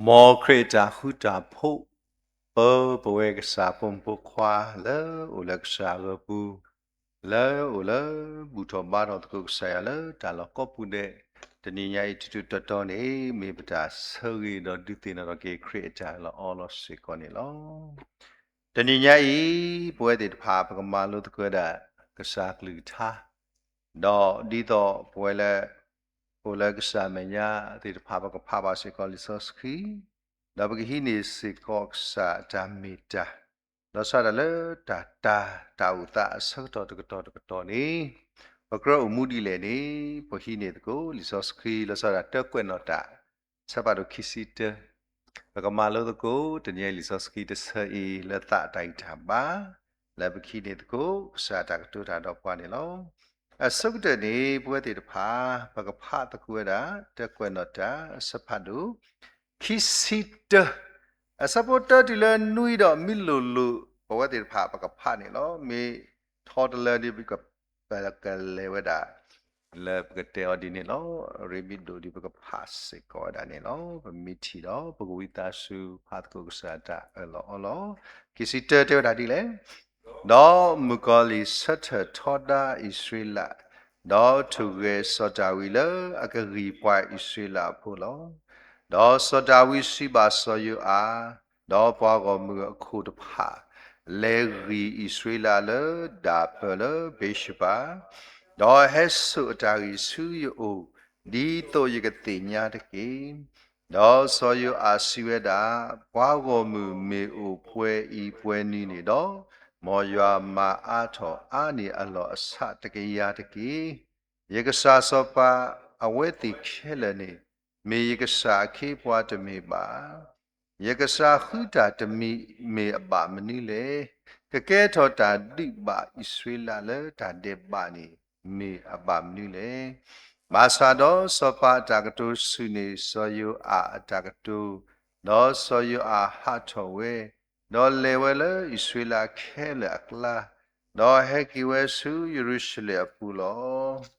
မ်ခရံာ်အတၢ်ဃူတၢ်ဖိး, ပပဝဲကစၢ်ပိာ်မုၣ်ဖိခွါလၢအိၣ်လၢကစၢ်အဂီၢ်ပူၤ, လၢအိၣ်လၢဘူၣ်ထီၣ်ဘါထီၣ်သကိးကစၢ်ယွၤလၢတၢ်လီၢ်ကိးပူၤဒဲး, တနံၤညါအံၤ တတုၤတီတီန့ၣ် မ့ၢ်ပတၢ်ဆၢဂ့ၤဒီးဒုးသ့ၣ်နီၣ်ထီၣ်က့ၤခရံာ်အတၢ်အၢၣ်လီၤအီလီၤစ့ၢ်ကီးန့ၣ်လီၤ. တနံၤညါအံၤ ပဝဲသ့ၣ်တဖၣ် ပကမၤလိသကိးဝဲဒၣ် ကစၢ်ကလုၢ်ကထါ, ဒီးဒ်သိးပဝဲလၢ အိၣ်လၢကစၢ်အမဲာ်ညါသ့ၣ်တဖၣ် ပကဖးဘၣ်စ့ၢ်ကီးလံာ်စီဆှံ, ဒီးပကဟံးန့ၢ်စ့ၢ်ကီးကစၢ်အတၢ်မ့ၢ်တၢ်, ဒီးစးထီၣ်လၢတၢ်တာ်တၢ်အိၣ်သးအဆၢကတီၢ်တကတီၢ်တကတီၢ်န့ၣ်, ပကြၢးအိၣ်မူဒ်လဲၣ်န့ၣ် ပဟံးန့ၢ်သကိးလံာ်စီဆှံ လီၤဆီဒၣ်တၢ်ကွဲးနီၣ်တၢ် ဆၢဖးဒိၣ်ခံဆံတၢ, ပကမၤလိသကိး တနံၤအံၤလံာ်စီဆှံတဆၢအံၤ လၢသးတၢ်ဂံၢ်တၢ်ဘါ, လၢပကဟံးန့ၢ်သကိး ကစၢ်တၢ်ကတိၤတၢ်ဒီးပှၤန့ၣ်လီၤ. အဆိကတၢၢ်န့ၣ် ပဝဲသ့ၣ်တဖၣ် ပကဖးသကိးဝဲဒၣ် တၢ်ကွဲးနီၣ်တၢ် ဆၢဖးဒိၣ် ခံဆံတၢ, အဆၢဖိတၢတုၤလၢနွံဒီးမ့ၢ်လိၣ်လိၣ် ပဝဲသ့ၣ်တဖၣ် ပကဖးန့ၣ်လီၤ. မ့ၢ်ထီတလၢဒ် ပကလဲၤဝဲဒၣ် လၢပကတဲအီၤဒ်န့ၣ်လီၤ. ရ့မ့ၢ်ဒိၣ်ဒ် ပကဖးစ့ၢ်ကီးဝဲဒၣ်န့ၣ်လီၤ. ပမ့ၢ်ထံၣ်ဒီး ပကဝံသးစူၤ ဖးသကိးကစၢ်တၢ်အၢၣ်လီၤအီလီၤ. ခံဆံတၢတဲဝဲဒၣ်ဒ်လဲၣ်. ဒီးမုၣ်ကီၤလံၢ်ဆၢထၢၣ်ထီဒါအံၣ်စရ့လး, ဒီးထိၣ်ဂဲၤစီၤဒၤဝံးလၢအကဂံၢ်ပှၤအံၣ်စရ့လးအဖိလီၤ. ဒီးစီၤဒၤဝံးစံးဘၣ်စီၤယိၤအၤ, ဒီးပှၤဂီၢ်မုၢ်အခိၣ်တဖၣ်, လဲၤဂံၢ်အံၣ်စရ့လးလၢဒၣ်ပၢၢ်လၢဘ့းၡဘၤ, ဒီးဟဲစိာ်အတၢ်ဂံၢ်ဆူယအိၣ်, ဒ်သိးယကသ့ၣ်ညါတက့ၢ်. ဒီးစီၤယိၤအၤစံးဝဲဒၣ်, ပှၤဂီၢ်မုၢ်မ့ၢ်အိၣ်ပှဲၤအံၤပှဲၤနုၤန့ၣ်ဒီး, မ်ယွၤမၤအါထီၣ်အါန့ၢ်အလီၢ်အဆးတကယၤတက့ၢ်. ယကစၢ်စီၤပၤအဝဲသ့ၣ်ခဲလၢာ်န့ၣ်, မ့ၢ်ယကစၢ်အခ့အပှၤတမ့ၢ်ဘၣ်. ယကစၢ်ဃုတၢ်တမံၤမ့ၢ်အဘၣ်မနုၤလဲၣ်. ကကဲထီၣ်တၢ်ဒုးဘၣ်အံၣ်စရ့လးလၢတၢ်ဒဲးဘးန့ၣ် မ့ၢ်အဘၣ်မနုၤလဲၣ်. ဘၣ်ဆၣ်ဒီးစီၤပၤအတၢ်ကတိၤဆူၣ်န့ၢ်စီၤယိၤအၤအတၢ်ကတိၤ, ဒီးစီၤယိၤအၤဟးထီၣ်ဝဲ, ဒီးလဲၤဝဲလၢအံၣ်စရ့လးခဲလၢာ်အကျါ, ဒီးဟဲက့ၤဝဲဆူယရူၤၡလ့ၣ်အပူၤလီၤ.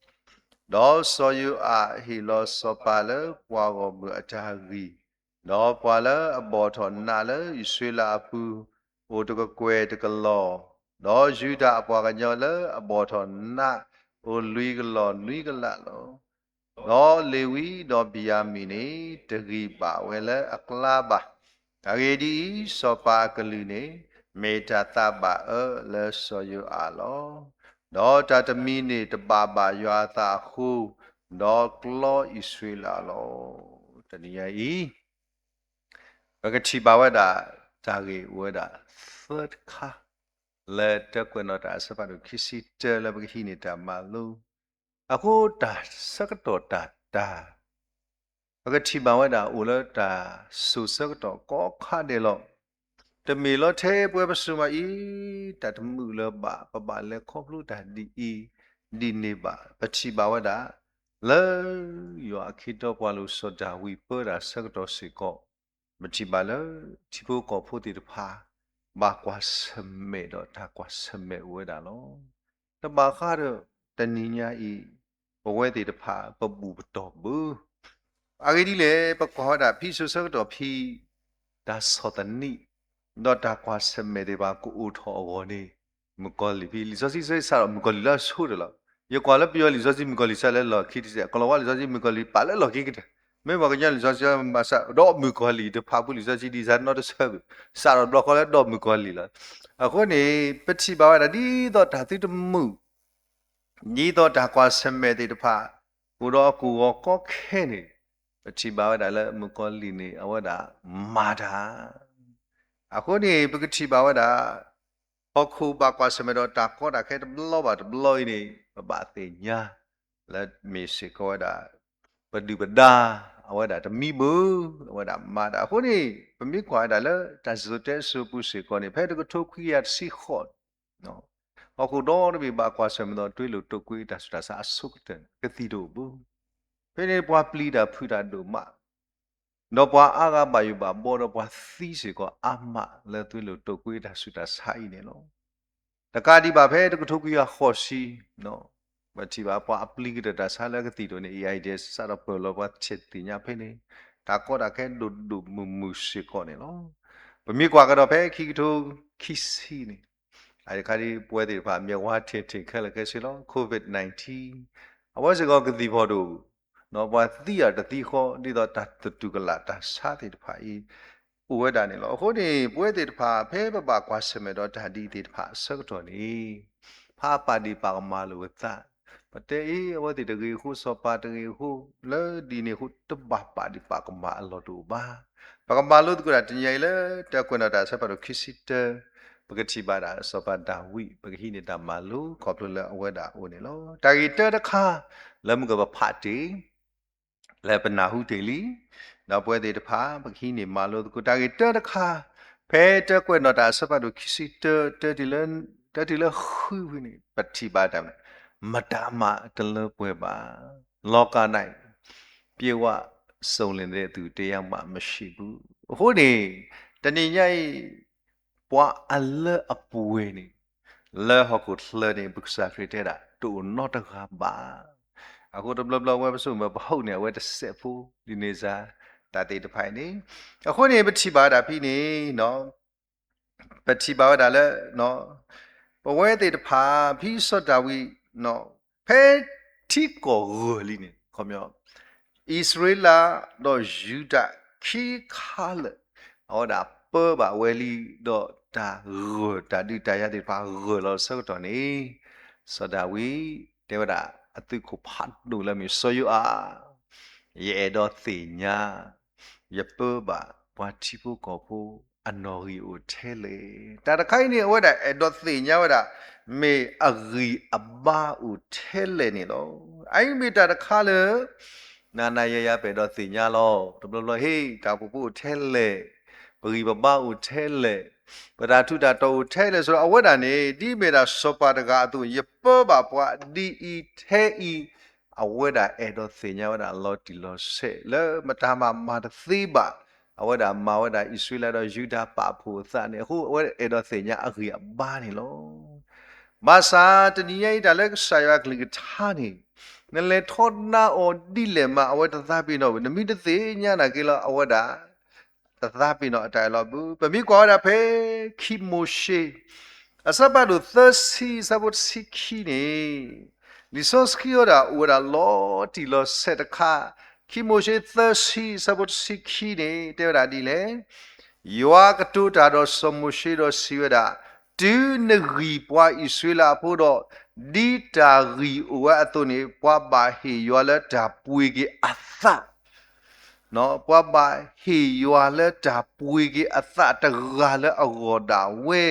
ဒီးစီၤယိၤအၤဟ့ၣ်လီၤစီၤပၤလၢပှၤဂီၢ်မုၢ်အတၢ်ဂံၢ်, ဒီးပှၤလၢအဘီၣ်ထီၣ်နးလၢအံၣ်စရ့လးအပူၤ အိၣ်တကကွဲၢ်တကလီၢ်, ဒီးယူဒၤအပှၤကညီလၢအဘီၣ်ထီၣ်နးအိၣ်လွံၢ်ကလီၢ်နွံကလးလီၤ. ဒီးလ့ၤဝံဒီးဘံၤယၤမံၣ်န့ၣ် တဂံၢ်ဘၣ်ဝဲလၢအကျါဘၣ်. အဂ့ၢ်ဒ်အံၤ, စီၤပၤအကလုၢ်န့ၣ် မ့ၢ်တၢ်သးဘၣ်အၢလၢစီၤယိၤအၤလီၤ. ဒီးတၢ်တမံၤန့ၣ်တဘၣ်ဘၣ်ယွၤအသးအဃိ, ဒီးကျီအံၣ်စရ့လးလီၤ. တနံၤညါအံၤ ပကထံၣ်ဘၣ်ဝဲဒၣ် တၢ်ဂ့ၢ်အိၣ်ဝဲဒၣ်သၢတခါ, လၢတၢ်ကွဲးနီၣ်တၢ်အဆၢဖးဒိၣ်ခံဆံတၢလၢပကဟံးန့ၢ်တၢ်မၤလိ, အဃိတၢ်ဆၢကတီၢ်တၢ်တၢ် ပကထံၣ်ဘၣ်ဝဲဒၣ်အိၣ်လၢတၢ်စိၤဆၢကတီၢ်ကိးခါဒဲးလီၤ. တမ့ၢ်လီၤထဲပဝဲပစိၤမးအံၤ တၢ်တမုာ်လၢၤဘၣ် ပဘၣ်လဲၤခီဖျိတၢ်ဒ်အံၤ ဒ်န့ၣ်ဘၣ်. ပထံၣ်ဘၣ်ဝဲဒၣ် လၢယွၤအခ့အတီပှၤလိၤစီၤဒၤဝံးပၢတၢ်ဆၢကတီၢ်စ့ၢ်ကီး, ပထံၣ်ဘၣ်လၢထံဖိကီၢ်ဖိသ့ၣ်တဖၣ် ဘၣ်ကွၢ်ဆၢၣ်မဲာ်ဒီးတၢ်ကွၢ်ဆၢၣ်မဲာ်အိၣ်ဝဲဒၣ်လီၤ. တဘၣ်ဃးဒီးတနံၤညါအံၤ ပဝဲသ့ၣ်တဖၣ်ပဘူၣ်ပတီၢ်ဘၣ်. အဂ့ၢ်ဒ်လဲၣ် ပကွၢ်ဝဲဒၣ်ဖံစိၤဆၢကတီၢ်ဖံ တၢ်ဆီၣ်သနံး ဒီးတၢ်ကွၢ်ဆၢၣ်မဲာ်သ့ၣ်တဖၣ်ကအိၣ်ထီၣ်အဂီၢ်န့ၣ်, မုၣ်ကီၤလံၢ်ဖံ လံာ်စီဆှံစ့ၢ်စးဒီးမုၣ်ကီၤလံၢ်လၢအဆိတလီၤ. ယကွၢ်လၢပယီၤလံာ်စီဆှံ မုၣ်ကီၤလံၢ်စးလၢလီၢ်ခံတစဲး, ကီၢ်လီၤဝါလံာ်စီဆှံ မုၣ်ကီၤလံၢ်ပာ်လၢလီၢ်ခံကတၢၢ်, မ့ၢ်ပှၤကညီလံာ်စီဆှံမၤစၢ် ဒီးမုၣ်ကီၤလံၢ်တဖၣ်ပူၤလံာ်စီဆှံဒ်စးနီတဆၢဘၣ်, စးထီၣ်တဘျီဃီလၢဒီးမုၣ်ကီၤလံၢ်လီၤ. အဃိန့ၣ် ပထံၣ်ဘၣ်ဝဲဒၣ်ဒ်သိးတၢ်သုတမုာ် ဒ်သိးတၢ်ကွၢ်ဆၢၣ်မဲာ်သ့ၣ်တဖၣ် အိၣ်ဒီးအကဝီၤကီခဲန့ၣ်, ပထံၣ်ဘၣ်ဝဲဒၣ်လၢမုၣ်ကီၤလံၢ်န့ၣ် အဝဲဒၣ်မၤတၢ်. အဃိန့ၣ် ပကထံၣ်ဘၣ်ဝဲဒၣ် ဟီၣ်ခိၣ်ဘၣ်ကွၢ်ဆၢၣ်မဲာ်ဒီးတၢ်ကီတၢ်ခဲတဘျီဘၣ်တဘျီအံၤန့ၣ် ပဘၣ်သ့ၣ်ညါ လၢမ့ၢ်စ့ၢ်ကီးဝဲဒၣ် ပဒုၣ်ပဒါ အဝဲဒၣ်တမံဘၣ်, အဝဲဒၣ်မၤတၢ်. အဃိန့ၣ် ပမ့ၢ်ကွၢ်ဝဲဒၣ်လၢတၢ်စံၣ်စိၤတဲစိၤပူၤစ့ၢ်ကီးန့ၣ် ဖဲတကထိခွံကယၤတဆံဃိး ဟီၣ်ခိၣ်ဒီတဘ့ၣ်ဘၣ်ကွၢ်ဆၢၣ်မဲာ်ဒီး တွ့လိာ်တိာ်ကွံာ်တၢ်ဆူးတၢ်ဆါအဆိကတၢၢ်န့ၣ် ကသံၣ်တအိၣ်ဘၣ်. ဖဲန့ၣ်ပှၤပျံၤတၢ်ဖုးတၢ်ဒိၣ်မး, ဒီးပှၤအါဂၤဘၣ်ယိၣ်ဘၣ်ဘှီဒီးပှၤသံစ့ၢ်ကီးအါမးလၢတွ့လိာ်တိာ်ကွံာ်တၢ်ဆူးတၢ်ဆါအံၤန့ၣ်လီၤ. တကးဒံးဘၣ်ဖဲတကထိခွံကယၤဃိးဆံ ပထံၣ်ဘၣ်ပှၤအပျံၤကတၢၢ်တၢ်ဆါလၢကသံၣ်တအိၣ်န့ၣ် AIDS စးထီၣ်ပၢၢ်လီၤပှၤဆဲးသ့ၣ်ညါဖဲန့ၣ်, တၢ်ကီတၢ်ခဲဒိၣ်ဒိၣ်မုၢ်မုၢ်စ့ၢ်ကီးန့ၣ်လီၤ. ပမ့ၢ်ကွၢ်ကဒီးဖဲခံကထိခံဆံန့ၣ် အတခါဒ်ပဝဲသ့ၣ်တဖၣ် မျက်ဝါထင်ထင်ခဲလၢာ်ခဲဆ့လီၤ COVID nineteen အဝဲစ့ၢ်ကီးကသံၣ်ဖီၣ်ဒိၣ် ပှၤသံအီၤတသံဃီ ဒ်သိးတၢ်သတူၢ်ကလာ်တၢ်ဆါသ့ၣ်တဖၣ်အံၤ အိၣ်ဝဲဒၣ်န့ၣ်လီၤ. အဃိန့ၣ် ပဝဲသ့ၣ်တဖၣ် ဖဲပဘၣ်ကွၢ်ဆၢၣ်မဲာ်ဒီးတၢ်ဒ်အံၤသ့ၣ်တဖၣ်အဆၢကတီၢ်န့ၣ် ဖးပာ်ဒံးပာ်ကမၣ်လိာ်ပသး, ပတဲအံၤ အဝဲသ့ၣ်တဂ့ၤအဃိ စီၤပၤတဂ့ၤအဃိ လၢဒ်န့ၣ်အဃိ တဘၣ်ပာ်ဒံးပာ်ကမၣ်အလီၢ်တအိၣ်ဘၣ်. ပကမၤလိသကိးတၢ်တနံၤအံၤလၢ တၢကွဲးနီၣ်တၢ်အဆၢဖးဒိၣ်ခံဆံတၢ, ပကထံၣ်ဘၣ်ဒၣ်စီၤပၤဒၤဝံး ပကဟံးန့ၢ်တၢ်မၤလိ ခီဖျိလၢအဝဲဒၣ်အအိၣ်န့ၣ်လီၤ. တၢ်ဂ့ၢ်တၢတခါ လၢမုၢ်ကပဖးတ့ၢ် လၢပနၢ်ဟူတ့ၢ်လံ, ဒီးပဝဲသ့ၣ်တဖၣ် ပကဟံးန့ၢ်မၤလိသကိးတၢ်ဂ့ၢ်တၢတခါ, ဖဲတၢကွဲးနီၣ်တၢ်အဆၢဖးဒိၣ်ခံဆံတၢ တၢတုၤလၢဃုဝံၤန့ၣ် ပထံၣ်ဘၣ်တၢ် မတၤမၤတလၢပှဲၤဘၣ်, လောက၌ ပြည့်ဝစုံလင်တဲ့သူ တယောက်မှမရှိဘူး. အဃိန့ၣ် တနံၤညါအံၤ ပှၤအလၢအပှဲၤန့ၣ် လၢဟီၣ်ခိၣ်ချၢန့ၣ် ပကစၢ်ခရံာ်တဲဒၣ် တအိၣ်နီတဂၤဘၣ်. အဃိတဘျီဘျီဝဲပစိၤမ့ၢ်ပဟီၣ်န့ၣ် အဝဲတစဲးဖိ ဒ်န့ၣ်စ့ၢ် တၢ်သ့ၣ်တဖၣ်အံၤန့ၣ်, အဃိန့ၣ် ပထံၣ်ဘၣ်ဝဲဒၣ်ဖဲန့ၣ် ပထံၣ်ဘၣ်ဝဲဒၣ်လၢ ပဝဲသ့ၣ်တဖၣ် ဖဲစီၤဒၤဝံး ဖဲထံကီၢ်ဂၢၢ်လံန့ၣ် အံၣ်စရ့လးဒီးယူဒၤခံခါလၢာ် အဝဲဒၣ်ပၢဘၣ်ဝဲလံ ဒီးတၢ်ဂၢၢ်တၢ်ဒုးတၢ်ယၤသ့ၣ်တဖၣ်ဂၢၢ်လီၤအဆၢကတီၢ်န့ၣ် စီၤဒၤဝံး တဲဝဲဒၣ်အသုးခိၣ်ဖးဒိၣ်လၢအမ့ၢ်စီၤယိၤအၤ ယအဲၣ်ဒိးသ့ၣ်ညါ ယပၢဘၣ်ပှၤထံဖိကီၢ်ဖိ အနီၣ်ဂံၢ်အိၣ်ထဲလဲၣ်. တၢ်တခါအံၤန့ၣ် အဝဲဒၣ်အဲၣ်ဒိးသ့ၣ်ညါဝဲဒၣ် မ့ၢ်အဂံၢ်အဘါအိၣ်ထဲလဲၣ်န့ၣ်လီၤ. အအံၤမ့ၢ်တၢ်တခါလၢ နၤနၤယၤယၤပအဲၣ်ဒိးသ့ၣ်ညါလီၤ. တဘျီဘျီဟ့ၣ် တၢ်အိၣ်ဖှိၣ်ဖိအိၣ်ထဲလဲၣ်, ပဂံၢ်ပဘါအိၣ်ထဲလဲၣ်, ပတၢ်ထူးတၢ်တီၤအိၣ်ထဲလဲၣ် ဆိဒီး အဝဲဒၣ်န့ၣ် ဒ်အမ့ၢ်ဒၣ်စီၤပၤတဂၤအသိး ယပၢဘၣ်ပှၤဒ်အံၤထဲအံၤ, အဝဲဒၣ်အဲၣ်ဒိးသ့ၣ်ညါဝဲဒၣ်လီၤတံၢ်လီၤဆဲး လၢမတၤမၤမၤတသ့ဘၣ်, အဝဲဒၣ်မၤဝဲဒၣ်အံၣ်စရ့လးဒီးယူဒၤပာ်ဖှိၣ်အသးန့ၣ် အဃိအဝဲအဲၣ်ဒိးသ့ၣ်ညါအဂံၢ်အဘါန့ၣ်လီၤ. ဘၣ်ဆၣ်တနံၤညါအံၤ တၢ်လၢကစၢ်ယွၤအကလုၢ်ကထါန့ၣ် နလဲၤထီဒါအီၤဒ်လဲၣ်မး အဝဲတသးပ့ၤနီၣ်ဘၣ်, နမ့ၢ်တသ့ၣ်ညါနာ်က့လီၤ အဝဲဒၣ် တသးပ့ၤနီၣ်အတၢ်အၢၣ်လီၤဘၣ်. ပမ့ၢ်ကွၢ်ဝဲဒၣ်ဖဲခံမိၤၡ့ အဆၢဖးဒိၣ်သၢဆံ အဆၢဖိတဆံခံန့ၣ် လံာ်စီဆှံဝဲဒၣ်အိၣ်ဝဲဒၣ်လီၤတံၢ်လီၤဆဲးတခါ, ခံမိၤၡ့သၢဆံ အဆၢဖိတဆံခံန့ၣ် တဲဝဲဒၣ်ဒ်လဲၣ်, ယွၤကတိၤတၢ်ဒီးစီၤမိၤၡ့ဒီးစံးဝဲဒၣ်, တုၤနဂံၢ်ပှၤအံၣ်စရ့လးအဖိဒီး, ဒ်တၢ်ဂံၢ်အိၣ်ဝဲအသိးန့ၣ် ပှၤဘၣ်ဟ့ၣ်ယွၤလၢတၢ်ပှ့ၤက့ၤအသး ပှၤဘၣ်ဟ့ၣ်ယွၤလၢတၢ်ပှ့ၤက့ၤအသးတဂၤလၢအဂီၢ်ဒၣ်ဝဲ,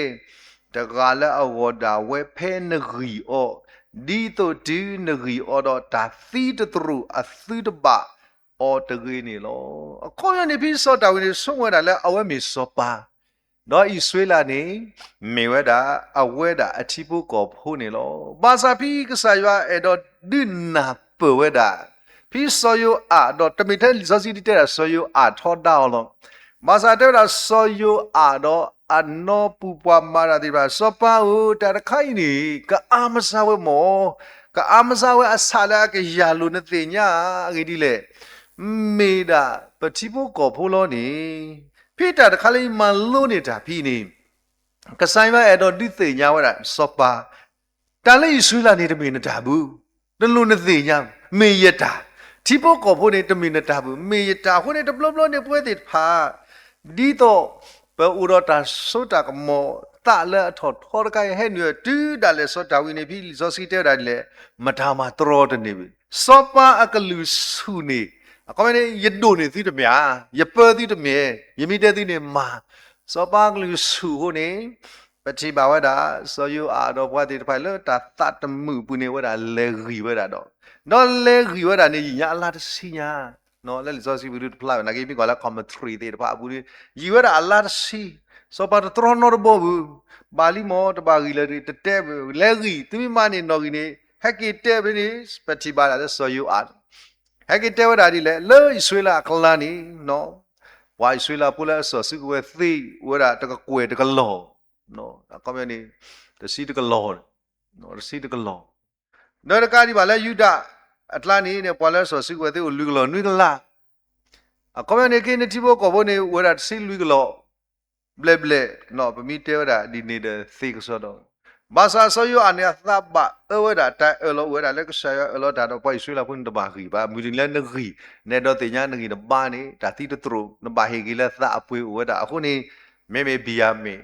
တဂၤလၢအဂီၢ်ဒၣ်ဝဲဖဲနဂံၢ်အီၤ, ဒ်သိးတုၤနဂံၢ်အီၤဒီးတၢ်သံတသရူးအသုတဘၣ်အီၤတဂ့ၤန့ၣ်လီၤ. အခီပညီန့ၣ် ဖဲစီၤဒၤဝံးန့ၣ် ဆိကမိၣ်ဝဲဒၣ်လၢအဝဲမ့ၢ်စီၤပၤ ဒီးအံၣ်စရ့လးန့ၣ် မ့ၢ်ဝဲဒၣ် အဝဲဒၣ်အထံဖိကီၢ်ဖိန့ၣ်လီၤ. ဘၣ်ဆၣ်ဖဲကစၢ်ယွၤအဲၣ်ဒိးဒုးနၢ်ပၢၢ်ဝဲဒၣ် ဖဲစီၤယိၤအၤဒီး တမ့ၢ်ထဲလံာ်စီဆှံဒ်တဲဒၣ် စီၤယိၤအၤထီဒါအီၤလီၤ. ဘၣ်ဆၣ်တဲဝဲဒၣ် စီၤယိၤအၤဒီးအနီၢ်ပူၤပှၤမၤတၢ်သ့ၣ်တဖၣ် စီၤပၤဧၢ, တၢ်တခါအံၤန့ၣ် ကအါမစါဝဲမၢ်, ကအါမစါဝဲအဆၣ်လၢအကယၢ်လိာ်နသ့ၣ်ညါအဂ့ၢ်ဒ်လဲၣ်. မ့ၢ်ဒၣ်ပထံဖိကီၢ်ဖိလီၤန့ၣ်, ဖဲတၢ်တခါလၢယမၤလိန့ၢ်တၢ်ဖဲန့ၣ် ကစၢ်ယွၤအဲၣ်ဒိးဒုးသ့ၣ်ညါဝဲဒၣ်စီၤပၤ, တၢ်လၢအံၣ်စရ့လးန့ၣ် တမ့ၢ်နတၢ်ဘၣ်, တလိၣ်နသ့ၣ်ညါ, မ့ၢ်ယတၢ်, ထံဖိကီၢ်ဖိန့ၣ် တမ့ၢ်နတၢ်ဘၣ်, မ့ၢ်ယတၢ်. အဃိန့ၣ် တဘျီဘျီန့ၣ် ပဝဲသ့ၣ်တဖၣ် ဒ်သိး ပအိၣ်ဒီးတၢ်စိတၢ်ကမီၤသးလၢအထီၣ်ထီတခါအံၤ ဟဲနုာ်တုၤဒၣ်လဲာ်စီၤဒၤဝံးန့ၣ် ဖဲလံာ်စီဆှံတဲဝဲဒၣ်ဒ်လဲၣ်, မတၤမၤတြီတန့ၢ်ဘၣ်. စီၤပၤအကလုၢ်ဆူၣ်န့ၣ် အခီပညီန့ၣ် ယဒိၣ်န့ၢ်သုတမ့ၢ်ဧါ, ယပၢသုတမ့ၢ်, ယမ့ၢ်တဲသုန့ၣ်မၤ, စီၤပၤအကလုၢ်ဆူၣ်အဃိန့ၣ် ပထံၣ်ဘၣ်ဝဲဒၣ် စီၤယိၤအၤဒီးပှၤသ့ၣ်တဖၣ်လၢတၢ်သးတမုာ်အပူၤန့ၣ် အဝဲဒၣ်လဲၤဂံၢ်ဝဲဒၣ်ဒီး, ဒီးလဲၤဂံၢ်ဝဲဒၣ်န့ၣ် ယံာ်ညါအလါတဆံညါ, လၢလံာ်စီဆှံပူၤဒုတဖျါဘၣ် နာ်က့မ့ၢ်ကွၢ်လၢ commentary သ့ၣ်တဖၣ်အပူၤဒီး ယံာ်ဝဲဒၣ်အလါတဆံ, စီၤပၤတတြီနီတဘီဘၣ်, ဘၣ်လံမၢ် တဘၣ်ဂံၢ်လၢၤ တတဲဘၣ်, လဲၤဂံၢ် သုမ့ၢ်မၤန့ၣ်နီၣ်ဂံၢ်န့ၣ် ဟဲက့ၤတဲဖဲန့ၣ် ပထံၣ်ဘၣ်ဒၣ်လၢစီၤယိၤအၤ ဟဲက့ၤတဲဝဲဒၣ်ဒ်လဲၣ်, လၢအံၣ်စရ့လးအကျါန့ၣ် ပှၤအံၣ်စရ့လးဖိလၢအစီၤစုကဝဲၤသ့ အိၣ်ဝဲဒၣ်တကကွဲၢ်တကလီၢ်, အခီပညီန့ၣ် တဆံတကလီၢ်, တဆံတကလီၢ်, ဒီးတကးဒံးဘၣ်လၢယူဒၤအကျါန့ၣ် ပှၤလၢအစီၤစုကဝဲၤသ့အိၣ်လွံၢ်ကလီၢ်နွံကလး, အခီပညီန့ၣ်က့ နထံဖိကီၢ်ဖိန့ၣ် အိၣ်ဝဲဒၣ်တဆံလွံၢ်ကလီၢ် ဘျဲၣ်ဘျဲၣ်, ပမ့ၢ်တဲဝဲဒၣ်ဒ်န့ၣ်ဒီးသ့ကစီဒီး, ဘၣ်ဆၣ်စီၤယိၤအၤန့ၣ် အသးဘၣ်အၢဝဲဒၣ် တၢ်အၢၣ်လီၤအိၣ်ဝဲဒၣ်လၢကစၢ်ယွၤအၢၣ်လီၤတၢ်ဒီးပှၤအံၣ်စရ့လးဖိန့ၣ် တဘၣ်ဂံၢ်ဘၣ်. မုၢ်တနံၤလၢနဂံၢ်, နအဲၣ်ဒိးသ့ၣ်ညါနဂံၢ်နဘါန့ၣ် တၢ်သံတသရူး, နဘၣ်ဟ့ၣ်က့ၤလၢသးအပှ့ၤအိၣ်ဝဲဒၣ်. အဃိန့ၣ် မ့မ့ၢ်ဘံယၤမ့ၣ်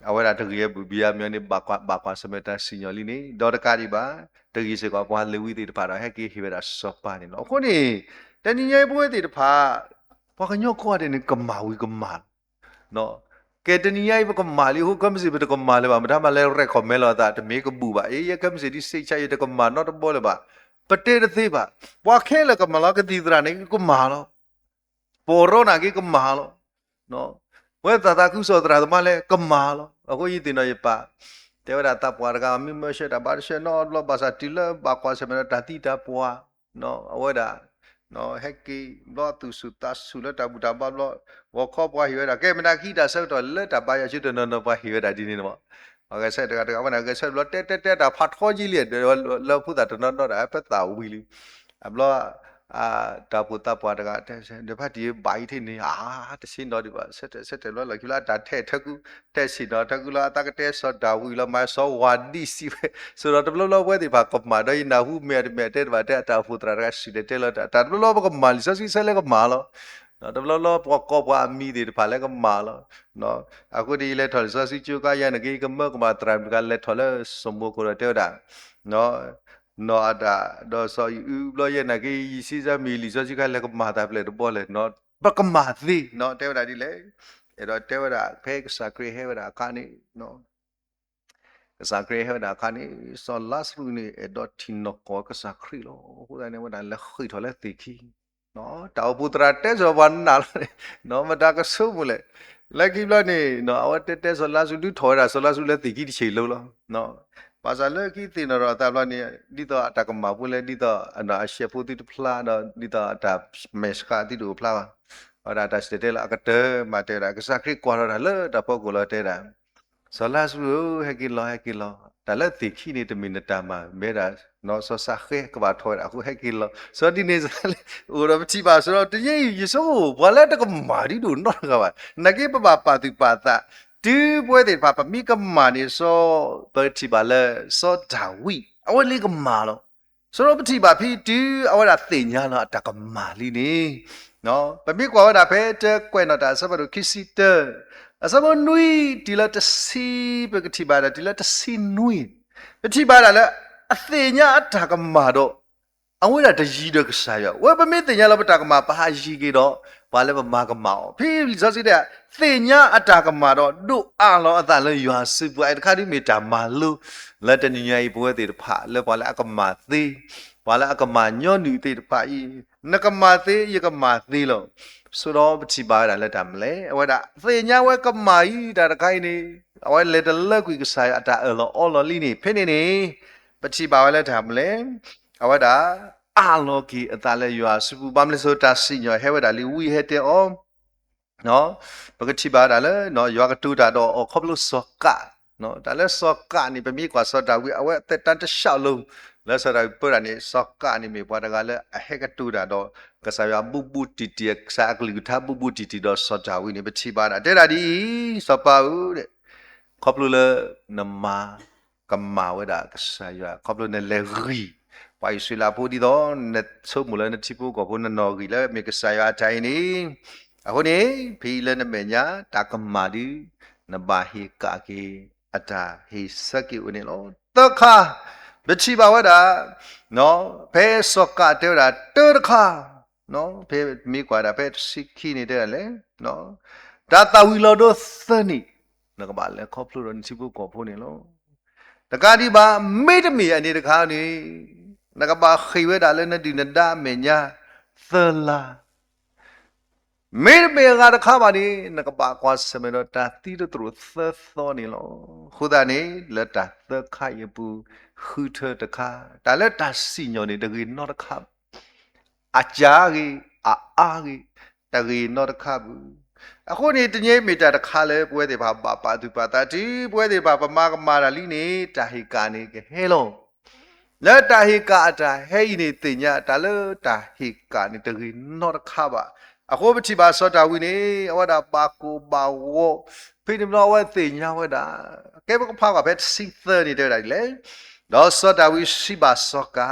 အဝဲဒၣ်တဂ့ၤအဘူး ဘံယၤမ့ၣ်အီၤန့ၣ် ဘၣ်ကွၢ်ဆၢၣ်မဲာ်တၢ်စံၣ်ညီၣ်လံန့ၣ် ဒီးတကးဒံးဘၣ် တဂ့ၤစ့ၢ်ကီး ပှၤလ့ၤဝံသ့ၣ်တဖၣ်ဒီး ဟဲက့ၤဟ့ၣ်ဝဲဒၣ်စီၤပၤန့ၣ်လီၤ. အဃိန့ၣ် တနံၤညါအံၤပဝဲသ့ၣ်တဖၣ် ပှၤကညီကိးဂၤဒဲးန့ၣ် ကမၣ်ဝံၤကမၣ်လီၤ. ကဲတနံၤညါအံၤပကမၣ်လံ အဃိခဲမုၢ်ဆ့ၣ်ပတကမၣ်လၢၤဘၣ်, မတၤမၤလဲၤရဲၣ်ခီၣ်မဲလီၤအသး တမ့ၢ်ကဘူၣ်ဘၣ်. အ့ ယဲခဲမုၢ်ဆ့ၣ်ဒ်စ့းဆါ ယတကမၣ်နီတဘီလၢၤဘၣ်. ပတဲတသ့ဘၣ်. ပှၤခဲလၢာ်ကမၣ်လီၤ, ကသံၣ်သရၣ်န့ၣ်ကမၣ်လီၤ. ပီၢ်ရီနာ်က့ကမၣ်လီၤ. ပဝဲသးသးခုကစီၣ်သရၣ်သမါလဲၣ်ကမၣ်လီၤ. အဃိယသ့ၣ်နီၣ်ယပၢ် တဲဝဲဒၣ်သးပှၢ်တဂၤ မ့ၢ်မၢဆှၢတၢ်ဘါတဆှၢနီတဘျီ ဘၣ်ဆၣ်တုၤလၢဘၣ်ကွၢ်ဆၢၣ်မဲာ်ဒီးတၢ်သံတၢ်ပှၢ် အဝဲဒၣ် ဟဲက့ၤဘျီသူၣ်ဆူၣ်သးဆူၣ်လၢတၢ်ဘူၣ်တၢ်ဘါဘျီ ဂီၤခီပှၤဟ့ၣ်ဝဲဒၣ် ကဲမနုၤကဟံးတၢ်ဆၢကတီၢ်လၢတၢ်ဘါယွၤဆၢတနီၤနီၤ ပှၤဟ့ၣ်ဝဲဒၣ်ဒ်န့ၣ်မး. ပှၤဂဲၤဆၢထၢၣ်တဂၤတဂၤဝဲန့ၣ် ဂဲၤဆၢထၢၣ်ဘျီ တဲတဲတဲတၢ်ဖးထီကံလံ လၢဖိသၣ်တနီၤနီၤဒီး ပသးဝံၤလံ. အဘျီ တၢ်အိၣ်ဖှိၣ်သးပှၢ်တဂၤတဲ ဒီးဖါတံၢ်ဘၣ်အံၤထံၣ်န့ၣ် အါ တဆ့ၣ်နီၤဒံးဘၣ် ဆၢထၢၣ်ဆၢထၢၣ်ဘျီလီၢ်ခံဘျီ အတၢ်ထဲးထၢကု ထဲးဆ့ၣ်နီၤထၢကုလီၤ အသးကတဲစီၤဒၤဝံးလီၤ မၤစီၤဝၤဒံၣ်စံးဝဲ. စိၤဒီးတဘျီဘျီပဝဲသ့ၣ်တဖၣ်ကမၣ်ဒီး ယနၢ်ဟူမ့ၢ်အတမ့ၢ်တဲတဘၣ် တဲအတၢ်အိၣ်ဖှိၣ်သရၣ်တဂၤစံၣ်တဲၤတဲလီၤ တၢ်တဘျီဘျီပကမၣ်လံာ်စီဆှံဆၢလဲကမၣ်လီၤ. တဘျီဘျီပှၤကိးပှၤအမံၤသ့ၣ်တဖၣ်လၢကမၣ်လီၤ. အဃိန့ၣ် ယလဲၤထီၣ်လံာ်စီဆှံကၠိကါယၤန့ၣ်က့ ယကမၢကမၣ်သရၣ်မုၣ်တဂၤလဲၤထီၣ်လၢစီၤမိၤခိၣ်ဒီးတဲဝဲဒၣ် နီၢ်အတၢ်ဒီးစီၤအံၤအုဘျီယဲၢ်နာ်က့ ယစံးစၢ်မ့ၢ်လံာ်စီဆှံခါလဲၤကမၣ်တၢ်ဖျဲၣ်တဘီလဲၣ် ပကမၣ်သ့နီၤ တဲဝဲဒၣ်ဒ်လဲၣ်. အဲၣ်ဒိးတဲဝဲဒၣ်ဖဲကစၢ်ခရံာ်ဟဲဝဲဒၣ်အခါန့ၣ် ကစၢ်ခရံာ်ဟဲဝဲဒၣ်အခါန့ၣ် စီၤလါစရူးန့ၣ် အဲၣ်ဒိးထံၣ်နီၢ်ကီၢ်ကစၢ်ခရံာ်လီၤ. အဃိသတးန့ၣ် ဝဲဒၣ်လဲၤဃ့ၢ်ထီၣ်လၢသ့ၣ်ခံ တၢ်အိၣ်ဖှိၣ်သရၣ်တဲစီၤပှၤနာ်လီၤန့ၣ် မတၤကဆိကမိၣ်လဲၣ်. လၢခံဘျီန့ၣ် အဝဲတဲတဲစီၤလါစရူး ဒုးထီၣ်ဝဲဒၣ်စီၤလါစရူးလၢသ့ၣ်ခံတဆံးလိၤလီၤ. ဘၣ်ဆၣ်လၢခံသ့ၣ်နီၣ်ထီၣ်အသးဘျီန့ၣ် ဒ်သိးအတၢ်ကမၣ်ဖိလၢ ဒ်သိးအရှဲၣ်ဖိသုတဖျါဒီး ဒ်သိးအတၢ်မဲာ်ဆှးသုတအိၣ်ဖျါဘၣ်. အဝဲဒၣ်တၢ်စံၣ်တဲၤတဲလီၤ အကတၢၢ်မၤတဲဝဲဒၣ် ကစၢ်ခရံာ်ကွၢ်ထီၣ်တၢ်လၢတၢ်ဖီခိၣ်လီၤတဲဒၣ် စီၤလါစရူးဧၢ ဟဲက့ၤလီၤ ဟဲက့ၤလီၤ. တၢ်လၢသ့ၣ်ခံန့ၣ် တမ့ၢ်နတၢ်မၤ မ့ၢ်ဒၣ် စီၤစးဃဲကဘၣ်ထီၣ်ဝဲဒၣ်အဃိ ဟဲက့ၤလီၤ. စီၤဒ်န့ၣ်စလဲၣ် အိၣ်ဒီးပထံၣ်ဘၣ် စီၤဒီးတယဲအံၤ ယဆိကမိၣ် ပှၤလၢတကမၣ်ဒ်ဒိၣ်နီတဂၤဘၣ်. နာ်က့ပဘၣ်ပာ်သူၣ်ပာ်သး တုၤပဝဲသ့ၣ်တဖၣ် ပမ့ၢ်ကမၣ်န့ၣ် စီၤ ပထံၣ်ဘၣ်လၢ စီၤဒၤဝံး အဝဲလၢကမၣ်လီၤ. စီၤဒီးပထံၣ်ဘၣ်ဖဲတုၤအဝဲဒၣ်သ့ၣ်ညါလီၤအတၢ်ကမၣ်လံန့ၣ် ပမ့ၢ်ကွၢ်ဝဲဒၣ်ဖဲတၢကွဲးနီၣ်တၢ်အဆၢဖးဒိၣ်ခံဆံတၢ အဆၢဖိနွံ တုၤလၢတဆံ ပကထံၣ်ဘၣ်ဒၣ်တုၤလၢတဆံနွံ ပထံၣ်ဘၣ်ဒၣ်လၢ အသ့ၣ်ညါအတၢ်ကမၣ်ဒီး အဝဲဒၣ်တယံၤဒီးကစၢ်ယွၤ ဝဲပမ့ၢ်သ့ၣ်ညါလၢပတၢ်ကမၣ် ပဟးယံၤက့ၤဒီး ပှၤလၢပမၤကမၣ်အီၤ ဖဲလံာ်စီဆှံတဲ သ့ၣ်ညါအတၢ်ကမၣ်ဒီး ဒိးအးလီၤအသးလၢယွၤစုပူၤ အအံၤတခါဒ်မ့ၢ်တၢ်မၤလိ လၢတနံၤညါအံၤ ပဝဲသ့ၣ်တဖၣ် လၢပှၤလၢအကမၣ်သ့ ပှၤလၢအကမၣ်ညီနုၢ်သ့ၣ်တဖၣ်အံၤ နကမၣ်သ့ ယကမၣ်သ့လီၤ. စိၤဒီးပထံၣ်ဘၣ်ဝဲဒၣ်လၢတၢ်မနုၤလဲၣ် အဝဲဒၣ်သ့ၣ်ညါဝဲကမၣ်အံၤ တၢ်တခါအံၤန့ၣ် အဝဲလဲၤတလၢကွံာ်ကစၢ်ယွၤအတၢ်အၢၣ်လီၤအီလီၤလံန့ၣ် ဖဲန့ၣ်န့ၣ် ပထံၣ်ဘၣ်ဝဲလၢတၢ်မနုၤလဲၣ် အဝဲဒၣ် အးလီၤက့ၤအသးလၢယွၤစုပူၤ ဘၣ်မနုၤလဲၣ် တၢ်စံၣ်ညီၣ်ဟဲဝဲဒၣ်လံ ဝံဟဲတဲအီၤ ပကထံၣ်ဘၣ်ဝဲဒၣ်လၢ ယွၤကတိၤတၢ်ဒီးအီၤခီဖျိစီၤကး တၢ်လၢစီၤကးန့ၣ် ပမ့ၢ်ကွၢ်စီၤဒၤဝံး အဝဲအသက်တမ်းတလျှောက်လုံး လၢစီၤဒၤဝံးပၢတၢ်န့ၣ် စီၤကးန့ၣ်မ့ၢ်ပှၤတဂၤလၢအဟဲကတိၤတၢ်ဒီး ကစၢ်ယွၤဘူးဘူးတံၢ်တံၢ် ကစၢ်အကလုၢ်ကထါဘူးဘူးတံၢ်တံၢ်ဒီးစီၤဒၤဝံးန့ၣ် ပထံၣ်ဘၣ်ဒၣ် တဲဒၣ်ဒ်အံၤ စီၤပၤဧၢ ခီဖျိလၢနမၤ ကမၣ်ဝဲဒၣ်ကစၢ်ယွၤ ခီဖျိနလဲၤဂံၢ် ပှၤအံၣ်စရ့လးဖိဒ်သိး နဆိကမိၣ်လၢနထံဖိကီၢ်ဖိ နနီၣ်ဂံၢ်လၢမ့ၢ်ကစၢ်ယွၤအတၢ်အံၤန့ၣ် အဃိန့ၣ် ဖဲအံၤလၢနမဲာ်ညါ တၢ်ကမၣ်ဒု နဘၣ်ဟ့ၣ်ကၣ်က့ၤ အတၢ်ဟ့ၣ်ဆၢက့ၤအိၣ်န့ၣ်လီၤ. သၢခါ ပထံၣ်ဘၣ်ဝဲဒၣ် ဖဲစီၤကးတဲဝဲဒၣ် တၢတခါ ဖဲမ့ၢ်ကွၢ်ဒၣ်ဖဲတဆံခံန့ၣ်တဲဒၣ်လဲၣ် တၢ်သၣ်ဝံၤလီၤဒိသၢနံၣ် နကဘၣ်လဲၤခီဖျိဒီးနထံဖိကီၢ်ဖိန့ၣ်လီၤ. တကးဒံးဘၣ် မ့တမ့ၢ်အန့ၣ်တခါန့ၣ် နကဘၣ်ဃ့ၢ်ဝဲဒၣ်လၢနဒုၣ်နဒါအမဲာ်ညါ သၢလါ မ့တမ့ၢ်အဂၤတခါဘၣ်န့ၣ် နကဘၣ်ကွၢ်ဆၢၣ်မဲာ်ဒီးတၢ်သံတသရူးသၢသီန့ၣ်လီၤ. အဃိသတးန့ၣ် လၢတၢ်သၢခါအံၤအပူၤ ဃုထၢတခါ တၢ်လၢတၢ်စံၣ်ညီၣ်န့ၣ် တဂ့ၤနီတခါဘၣ်. အစှၤဂ့ၤ အအါဂ့ၤ တဂ့ၤနီတခါဘၣ်. အဃိန့ၣ် တနံၤအံၤမ့ၢ်တၢ်တခါလၢပဝဲသ့ၣ်တဖၣ်ဘၣ်ပာ်သူၣ်ပာ်သး တုၤပဝဲသ့ၣ်တဖၣ်ပမၤကမၣ်တၢ်လံန့ၣ် တၢ်ဟ့ၣ်ကၣ်န့ၣ်ကဟဲလီၤ. လၢတၢ်ဟ့ၣ်ကၣ်အတၢ်ဟဲအံၤန့ၣ် သ့ၣ်ညါတၢ်လၢတၢ်ဟ့ၣ်ကၣ်န့ၣ် တဂ့ၤနီတခါဘၣ်. အဃိပထံၣ်ဘၣ်စီၤဒၤဝံးန့ၣ် အဝဲဒၣ်ဘၣ်ကိၢ်ဘၣ်ဂီၤ, ဖဲန့ၣ်ဘျီအဝဲသ့ၣ်ညါဝဲဒၣ်, ကဲပကဖးကွၢ်ဖဲတဆံသၢန့ၣ်တဲဝဲဒၣ်ဒ်လဲၣ်, ဒီးစီၤဒၤဝံးစံးဘၣ်စီၤကၤ,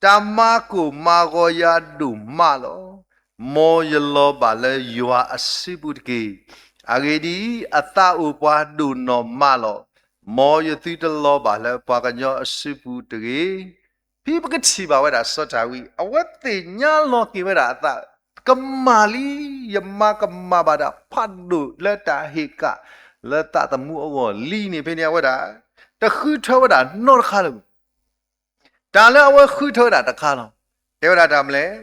တၢ်မၤကိၢ်မၤဂီၤယၤဒိၣ်မးလီၤ. မ်ယလီၤဘၣ်လၢယွၤအစုပူၤတက့ၢ်. အဂ့ၢ်ဒ်အံၤ, အသးအိၣ်ပှၤဒိၣ်နီၢ်မးလီၤ. မ်ယသုတလီၤဘၣ်လၢပှၤကညီအစုပူၤတဂ့ၤ. ဖဲပကထံၣ်ဘၣ်ဝဲဒၣ်စီၤဒၤဝံး အဝဲသ့ၣ်ညါလီၤက့ၤဝဲဒၣ်အသး, ကမၣ်လံ, ယမၤကမၣ်ဘၣ်တၢ်ဖးဒိၣ်လၢတၢ်ဟ့ၣ်ကၣ်လၢသးသမူအဂီၢ်လံန့ၣ် ဖဲန့ၣ်အဝဲဒၣ် တဃုထၢဝဲဒၣ်နီတခါလၢၤဘၣ်. တၢ်လၢအဝဲဃုထၢဝဲဒၣ်တခါလီၤ. တဲဝဲဒၣ်တၢ်မနုၤလဲၣ်,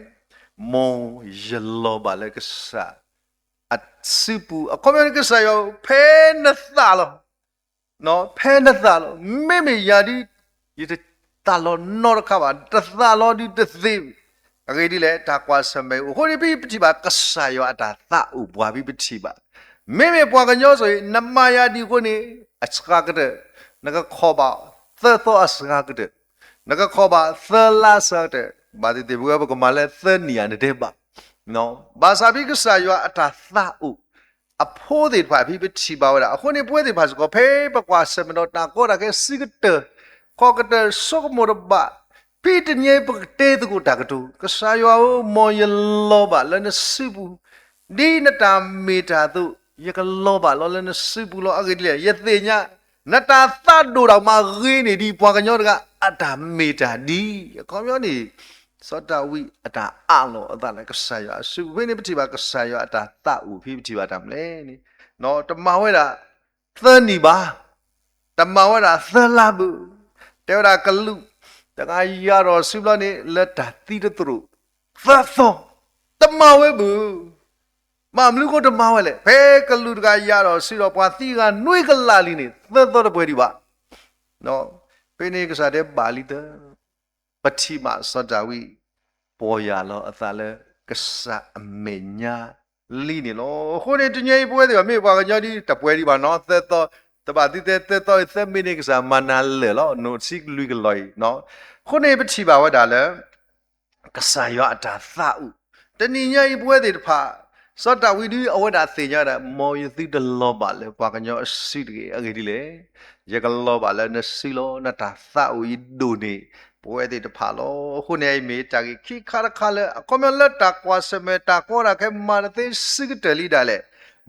မ်ယလီၤဘၣ်လၢကစၢ်အစုပူၤ, အခီပညီန့ၣ် ကစၢ်ယွၤဖဲနသးလီၤ. ဖဲနသးလီၤ. မ့မ့ၢ်ယၤဒ် ယတသးလီၤနီတခါဘၣ်, တသးလီၤဒုးတသ့ဘၣ်. အဂ့ၢ်ဒ်လဲၣ်, တၢ်ကွၢ်ဆၢၣ်မဲာ်အိၣ်. အဃိန့ၣ် ဖဲပထံၣ်ဘၣ်ကစၢ်ယွၤအတၢ်သးအိၣ်ပှၤ ဖဲပထံၣ်ဘၣ်, မ့မ့ၢ်ပှၤကညီစီၤအံၤ နမၤယၤဒ်အဃိန့ၣ် အစှၤကတၢၢ်, နကခီၣ်ဘၣ်သၢသီအစှၤကတၢၢ်, နကခီၣ်ဘၣ်သၢလါအစှၤကတၢၢ်, ဘၣ်သ့ၣ်သ့ၣ် ပဝဲပကမၤလၢသၢနံၣ်ဧါ နတဲဘၣ်. ဘၣ်ဆၣ်ဖဲကစၢ်ယွၤအတၢ်သးအိၣ် အဖိသ့ၣ်တဖၣ် ဖဲပထံၣ်ဘၣ်ဝဲဒၣ်. အဃိန့ၣ် ပဝဲသ့ၣ်တဖၣ်စ့ၢ်ကီး ဖဲပကွၢ်ဆၢၣ်မဲာ်ဒီးတၢ်ကီတၢ်ခဲ စုကတၢၢ် ခီၣ်ကတၢၢ် ဆိကမိၣ်တဘၣ်, ဖဲတနံၤအံၤ ပကတဲသကိးတၢ်ကတိၤ, ကစၢ်ယွၤဧၢ, မ်ယလီၤဘၣ်လၢနစုပူၤ ဒ်နတၢ်မ့ၢ်တၢ်အသိး, ယကလီၤဘၣ်လီၤလၢနစုပူၤလီၤ. အဂ့ၢ်ဒ်လဲၣ်, ယသ့ၣ်ညါ နတၢ်သးဒိၣ်တၢ်မၤဂ့ၤန့ၢ်ဒံး ပှၤကညီတဂၤ အတၢ်မ့ၢ်တၢ်ဒ်အံၤ. အခီပညီန့ၣ် စီၤဒၤဝံးအတၢ်အးလီၤအသးလၢကစၢ်ယွၤအစုပူၤ. ဖဲန့ၣ်ပထံၣ်ဘၣ်ကစၢ်ယွၤအတၢ်သးအိၣ် ဖဲပထံၣ်ဘၣ်တၢ်မနုၤလဲၣ်န့ၣ်, တမၤဝဲဒၣ် သၢနံၣ်ဘၣ်, တမၤဝဲဒၣ်သၢလါဘၣ်, တဲဝဲဒၣ်ကလူးတဂၤယၤဒီးစုဘျီန့ၣ် လၢတၢ်သံတသရိာ် သၢသီ, တမၤဝဲဘၣ်. ဘၣ်မနုၤဃိတမၤဝဲလဲၣ်. ဖဲကလူးတဂၤယၤဒီးစုဒီးပှၤသံဂၤနွံကလးလံန့ၣ် သၢသီတပှဲၤဒံးဘၣ်. ဖဲန့ၣ်ကစၢ်တဲဘၣ်လံတၢ် ပထံၣ်ဘၣ်စီၤဒၤဝံး ပီၢ်ယၢ်လီၤအသးလၢကစၢ်အမဲာ်ညါလံန့ၣ်လီၤ. အဃိန့ၣ် တနံၤအံၤ ပဝဲသ့ၣ်တဖၣ် မ့ၢ်ပှၤကညီဒ်တပှဲၤဒံးဘၣ်နီၤ, သၢသီ, တဘၣ်သံသဲ သၢသီအံၤ သၢမံးနံးန့ၣ် ကစၢ်မၤနၤလၢာ်လီၤ, နီၢ်ဆံကလွံၢ်ကလီၤအံၤ. အဃိန့ၣ် ပထံၣ်ဘၣ်ဝဲဒၣ်လၢ ကစၢ်ယွၤအတၢ်သးအိၣ်, တနံၤညါအံၤ ပဝဲသ့ၣ်တဖၣ် စီၤဒၤဝံးဒုး အဝဲဒၣ်သ့ၣ်ညါဝဲဒၣ် မ်ယသုတလီၤဘၣ်လၢပှၤကညီအစုတဂ့ၤ. အဂ့ၢ်ဒ်လဲၣ်, ယကလီၤဘၣ်လၢနစုလီၤ. နတၢ်သးအိၣ်အံၤဒိၣ်န့ၢ် ပဝဲသ့ၣ်တဖၣ်လီၤ. အဃိန့ၣ် အံၤမ့ၢ်တၢ်ဂ့ၢ်ခံခါတခါလၢ အခီပညီလၢတၢ်ကွၢ်ဆၢၣ်မဲာ် တၢ်ကီတၢ်ခဲ မၤတသ့စုကတၢၢ်လံဒၣ်လဲာ်,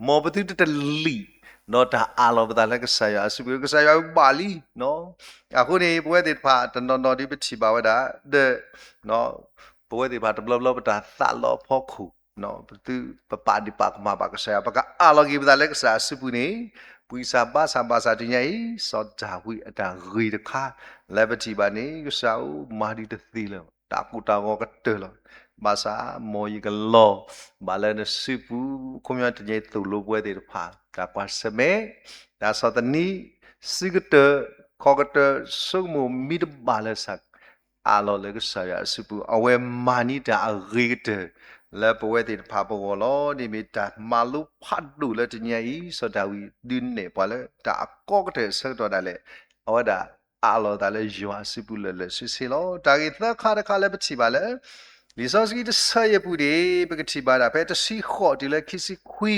မ်ပသုတတလံာ် ဒီးတၢ်အးလီၤပသးလၢကစၢ်ယွၤအစုပူၤ, ကစၢ်ယွၤဘၣ်လံ အဃိန့ၣ် ပဝဲသ့ၣ်တဖၣ်တနီၤနီၤဒ်ပထံၣ်ဘၣ်ဝဲဒၣ် ဒီး ပဝဲသ့ၣ်တဖၣ်တဘျီဘျီပတၢ်သးလီၤအဖီခိၣ်, ပသုပပာ်ဒ့ၣ်ပာ်ကမၣ်ဘၣ်ကစၢ်ယွၤ, ပကအးလီၤက့ၤပသးလၢကစၢ်အစုပူၤန့ၣ်, ပှၤစၢ်ဘါစၢ်ဘၣ်ဆၣ်တနံၤညါအံၤ စီၤဒၤဝံးအတၢ်ဂ့ၢ်တခါ လၢပထံၣ်ဘၣ်န့ၣ် ကစၢ်ဧၢ, မၤဒ်တသ့လၢၤ, တၢ်ကိၢ်တၢ်ဂီၤကတၢၢ်လီၤ. ဘၣ်ဆၣ်မ်ယကလီၤဘၣ်လၢနစုပူၤ, ခီပညီတနံၤအံၤသိၣ်လိပဝဲသ့ၣ်တဖၣ် တၢ်ကွၢ်ဆၢၣ်မဲာ်, တၢ်ဆီၣ်သနံး, စုကတၢၢ်, ခီၣ်ကတၢၢ်, ဆိကမိၣ်မံတဘၣ်လၢ အးလီၤလၢကစၢ်ယွၤအစုပူၤ, အဝဲမၤန့ၢ်တၢ်အဂ့ၤကတၢၢ် လၢပဝဲသ့ၣ်တဖၣ်ပဂီၢ်လီၤ. န့ၣ်မ့ၢ်တၢ်မၤလိဖးဒိၣ်လၢတနံၤညါအံၤ စီၤဒၤဝံးဒုးနဲၣ်ပှၤလၢတၢ်အကီကတၢၢ်အဆၢကတီၢ်ဒၣ်လဲာ်, အဝဲဒၣ်အးလီၤအသးလၢယွၤအစုပူၤလၢာ်လၢာ်ဆ့ဆ့လီၤ. တၢ်ဂ့ၢ်သၢခါတခါလၢပထံၣ်ဘၣ်လၢ လံာ်စီဆှံတဆၢအပူၤန့ၣ် ပကထံၣ်ဘၣ်ဒၣ်ဖဲတဆံဃိးတုၤလၢခံဆံခွံ,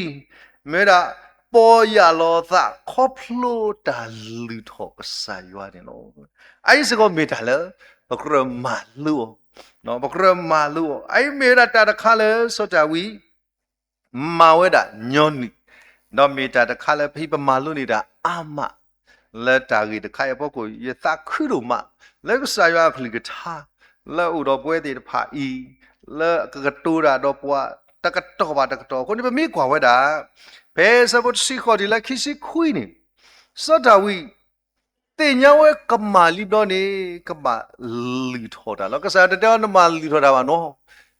မ့ၢ်ဝဲဒၣ် ပီၢ်ယၢ်လီၤအသးခီဖျိတၢ်လုၢ်ထီၣ်ကစၢ်ယွၤန့ၣ်လီၤ. အအံၤစ့ၢ်ကီးမ့ၢ်တၢ်လၢ ပကြၢးမၤလိအီၤ, ပကြၢးမၤလိအီၤ. အအံၤမ့ၢ်ဝဲဒၣ်တၢ်တခါလၢစီၤဒၤဝံး မၤဝဲဒၣ်ညီနုၢ်, ဒီးမ့ၢ်တၢ်တခါလၢဖဲပမၤလိန့ၢ်တၢ်အါမး လၢတၢ်ဂ့ၢ်တခါအံၤအဖီခိၣ် ယသးခုဒိၣ်မး လၢကစၢ်ယွၤအကလုၢ်ကထါ လၢအအိၣ်ဒီးပဝဲသ့ၣ်တဖၣ်အံၤ လၢကကတိၤတၢ်ဒီးပှၤ တကတီၢ်ဘၣ်တကတီၢ်အဃိန့ၣ် ပမ့ၢ်ကွၢ်ဝဲဒၣ် ဖဲအဆၢဖိတဆံဃိးတုၤလၢခံဆံခွံန့ၣ် စီၤဒၤဝံး သ့ၣ်ညါဝဲကမၣ်လံဘျီန့ၣ် ကဘၣ်လုၢ်ထီၣ်တၢ်လီၤ. ကစၢ်ယွၤတတဲအီၤ နမၤလုၢ်ထီၣ်တၢ်ဘၣ်နီၤ.